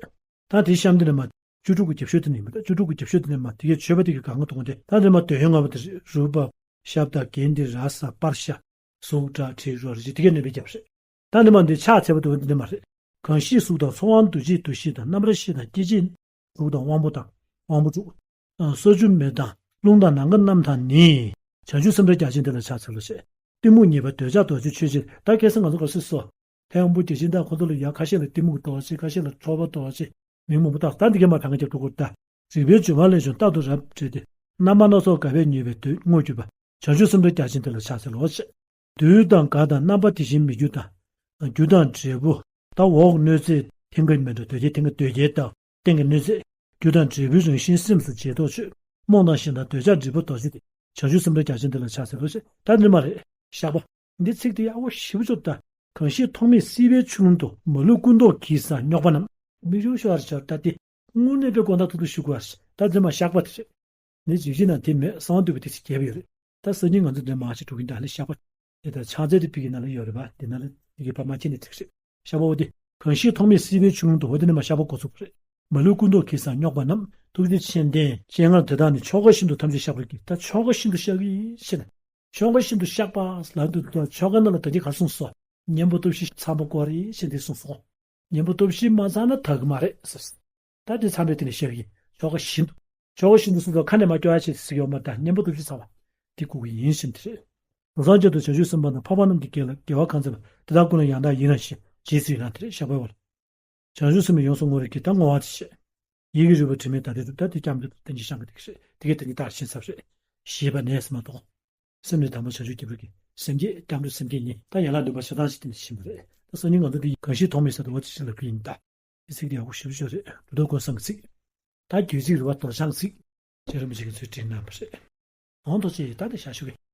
ད་དེའི་གཤམ་འདི་ནས་མར་བཅུ་དྲུག་གི་རྒྱབ་ཤོས་དེ་ནས་མར། བཅུ་དྲུག་གི་རྒྱབ་ཤོས་དེ་ནས་མར། དེ་གའི་མཆོད་པ་དེ་གའི་གང་ག་དུ་འོང་སྟེ། ད་དེ་མར་འདོད་ཡོན་ལྔ་པོ་དེ་རེད། རུས་སྦལ། ཞབས་དང་། གྱེན་ཏེ། ར་ས། སྤར་ཤ། གཟུགས། སྒྲ། དྲི། རོ། རེག་བྱ། དེ་གའི་ནས་མར་རྒྱབ་རེད། ད་དེ་མར་འདི་ཕྱག་འཚལ་བ་དུ་འོང་དེ་ནས་མར་རེད། གང་ཞིག་གཟུགས་དང་ཚོར་བའམ་འདུ་བྱེད་འདུ་ཤེས་དང་། རྣམ་པར་ཤེས་དང་སྐྱེ་མཆེད་གཟུགས་དང་དབང་པོ་དང་། དབང་པོ་དྲུག་ས་ཆུ་མེ་དང་རླུང་དང་ནམ་མཁའ་རྣམས་དང་ནི། བྱང་ཆུབ་སེམས་དཔའ་རྒྱ་ཆེན་དེ་ལ་ཕྱག་འཚལ་ལོ་ཞེས། གཏི་མུག་ཉེས་པ་འདོད་ཆགས་འདོད་འཇོ་ཆོས་ཅན། ད་ཁ་སང་ང་ཚོ་ག་རེ་ཟེར་སོང་། ཕ་བོང་བུ་བརྒྱ་བྱིན་དང་ཁོ་ཚོ་ལ་ཡང་ཁ་ཤས་ལ་གཏི་མུག་འདོད་ཅིང་། ཁ་ཤས་ལ་ཚོར་བ་འདོད་ཅིང་། མིང་མང་པོ་བཏགས། ད་འདི་གའི་མར་གང་ག་རྒྱབ་འགྲོ་དགོས། ད་རིག་པའི་འབྱུང་བ་ལས་བྱུང་རྟག་ཏུ་རབ་བྲེལ་ཏེ། རྣམ་པ་སྣ་ཚོགས་དགའ་བས་མྱོས་པའི་འདོད་དངོས་གྱུར་པ། བྱང་ཆུབ་སེམས་དཔའ་རྒྱ་ཆེན་དེ་ལ་ཕྱག་འཚལ་ལོ་ཞེས། དུས་དང་ག་དང་རྣམ་པ་དེ་བཞིན་མི་འགྱུར་དང་། རྒྱུ་དང་འབྲས་བུ། ད་འོག་གནོད་འཚེ་མཐིང་ག་མེ་འདྲ། འདོད་ཀྱི་མཐིང་ག་འདོད་ཀྱི་དང་སྟེང་གི་གནོད་འཚེ། རྒྱུ་དང་འབྲས་བུའི་རང་བཞིན་སེམས་སུ་བྱེད་རྟོག་ཆོས། རྨོངས་དང་ཞེན་དང་འདོད་ཆགས་འབྲས་བུ་འདོད་ཆེད་དེ། བྱང་ཆུབ་སེམས་དཔའ་རྒྱ་ཆེན་དེ་ལ་ཕྱག་འཚལ་ལོ་ཞེས། ད་འདི་མ་རེད། བཤགས་པ། འདི་ཚིག་དེ་ཡག་པོ་ཞེ་པོ་ཅིག་ད། གང་ཞིག་ཐོགས་མེད་སྲིད་པའི་ཆུ་ཀླུང་དུ། མ་ལུས་ཀུན་རྟོག་གིས་བསགས་རྙོག་པ་རྣམས། མི་རུང་ཤོར་བར་བྱ། ད་དེ་དངོས་གནས་པའི་དགོངས་དག་ཐོག་ཏུ་ཞུ་དགོས་པ་རེད། ད་འདི་མ་བཤགས་པ་དེ་རེད། ནི་འཇིགས་བྱེད་ན་དེ་མེད། གསང་བ་འདུས་པའི་དེ་ཚིག་རྒྱས་པ་ཡོད་རེད། ད་སང་ཉིན་ང་ཚོ་འདིར་མར་ཞིག་འགྲོ་གི་ཡིན། ད་ནི་བཤགས་པ། དེ་ལྟར་ཕྱག་འཚལ་དེ་ཕ་གི་ནང་ལ་ཡོད་རེད་པ། དེ་ནང་ལ་དེ་གའི་བར་མ་ཁྱེར་ནས་ཚིག་རེད། བཤགས་པ་འོ་དེ། གང་ཞིག་ཐོགས་མེད་སྲིད་པའི་ཆུ་ཀླུང་དུ། འོ་དེ་ནས་མར་བཤགས་པ་འགོ་ཚུགས་པ་རེད། མ་ལུས་ཀུན་རྟོག་གིས་བསགས་རྙོག་པ་རྣམས། ཐུགས་རྗེ་མཆན་ལྡན་སྤྱན་སྔར་དེ་དག་ནི། ཆོ་ག་བཞིན་དུ་ཐམས་ཅད་བཤགས་པར་བགྱི། ད་ཆོ་ག་བཞིན་དུ་བཤགས་ཀྱི་ཡིན་ཞེས་ནས། ཆོ་ག་བཞིན་དུ་བཤགས་པ་ལབ་དུས་ད་ཆོ་ག་ནང་ལ་ད་གིན་ག་རེ་གསུངས་སོང་། གཉེན་པོ་སྟོབས་བཞི་ཚང་པོ་དགོས་རེད་ཞེས་འདི་གསུངས་སོང་། གཉེན་པོ་སྟོབས་བཞི་མ་ཚང་ན་དག་གི་མ་རེད་ཟེར། ད་དེ་ཚང་པའི་དེ་ནས་བཤད་ཀྱི་ཡིན། ཆོ་ག་བཞིན་དུ། ཆོ་ག་བཞིན་དུ་གསུངས་ཙང་ཁ་ནས་མ་སྐྱོར་ཡ་ཆེད་ཟེར་གྱི་ཡོད་མ་རེད། ད་གཉེན་པོ་སྟོབས་བཞི་ཚང་བ་དེ་དགོས་ཀྱི་ཡིན་ཞེས་དེ་རེད། གང་ཟག་གཅིག་ཏུ་བྱང་ཆུབ་སེམས་དཔའ་དང་། འཕགས་པ་རྣམས་ཀྱི་དགེ་ལ་དགེ་བ་གང་མཛད་པ། དེ་དག་ཀུན་ལ་ཡང་དག་ཡིད་རང་ཞེས། རྗེས་སུ་ཡི་རང་དེ་རེད། བཤགས་པའི་བར། བྱང་ཆུབ་སེམས་ལ་ཡོངས་སུ་བསྔོ་བར་བགྱི། ད་བསྔོ་བ་དེ་བྱེད། ཡིད་ཀྱི་རུས་པ་དྲི་མེད་དག་ཏུ་གྲུབ། ད་དེ་སྐྱབས་འགྲོ་དང་བསྟན་བཅོས་བཤགས་པའི་དེ་རེད། དེ་གའི་དེ་ཉིད་ལྟར་ཕྱིན་ཚར་རེད། ཞེས་པ་ནས་མ་གཏོགས། སེམས་ནི་དང་པོ་བྱང་ཆུབ་སྐྱེ་བར་བགྱི། སེམས་བསྐྱེད་སྐྱབས་འགྲོ་སེམས་བསྐྱེད་གཉིས། ད་ཡན་ལག་བདུན་པ་ཆ་ཚང་ཞིག་དེ་ནས་ཕྱིན་པ་རེད། ད་སང་ཉིན་ང་ཚོ་འདི་གང་ཞིག་ཐོགས་མེད་ཟེར་དུས་འོ་དེ་ཞིག་ལབ་ཀྱི་ཡིན། ད་དེ་ཚིག་དེ་ཡག་པོ་ཞེ་པོ་ཅིག་རེད། གྲུབ་ཐོབ་ཀུན་བཟང་གི་ཚིག་ད་རྒྱུད་ཚིག་རེད་པ། རྡོ་རྗེ་འཆང་གི་ཚིག་རྗེ་རིན་པོ་ཆེ་གིས་ཚུར་བྲིས་གནང་བ་རེད། ཨོང་ཐོག་ཅེས་ད་དེ་བཞག་ཞུ་གི།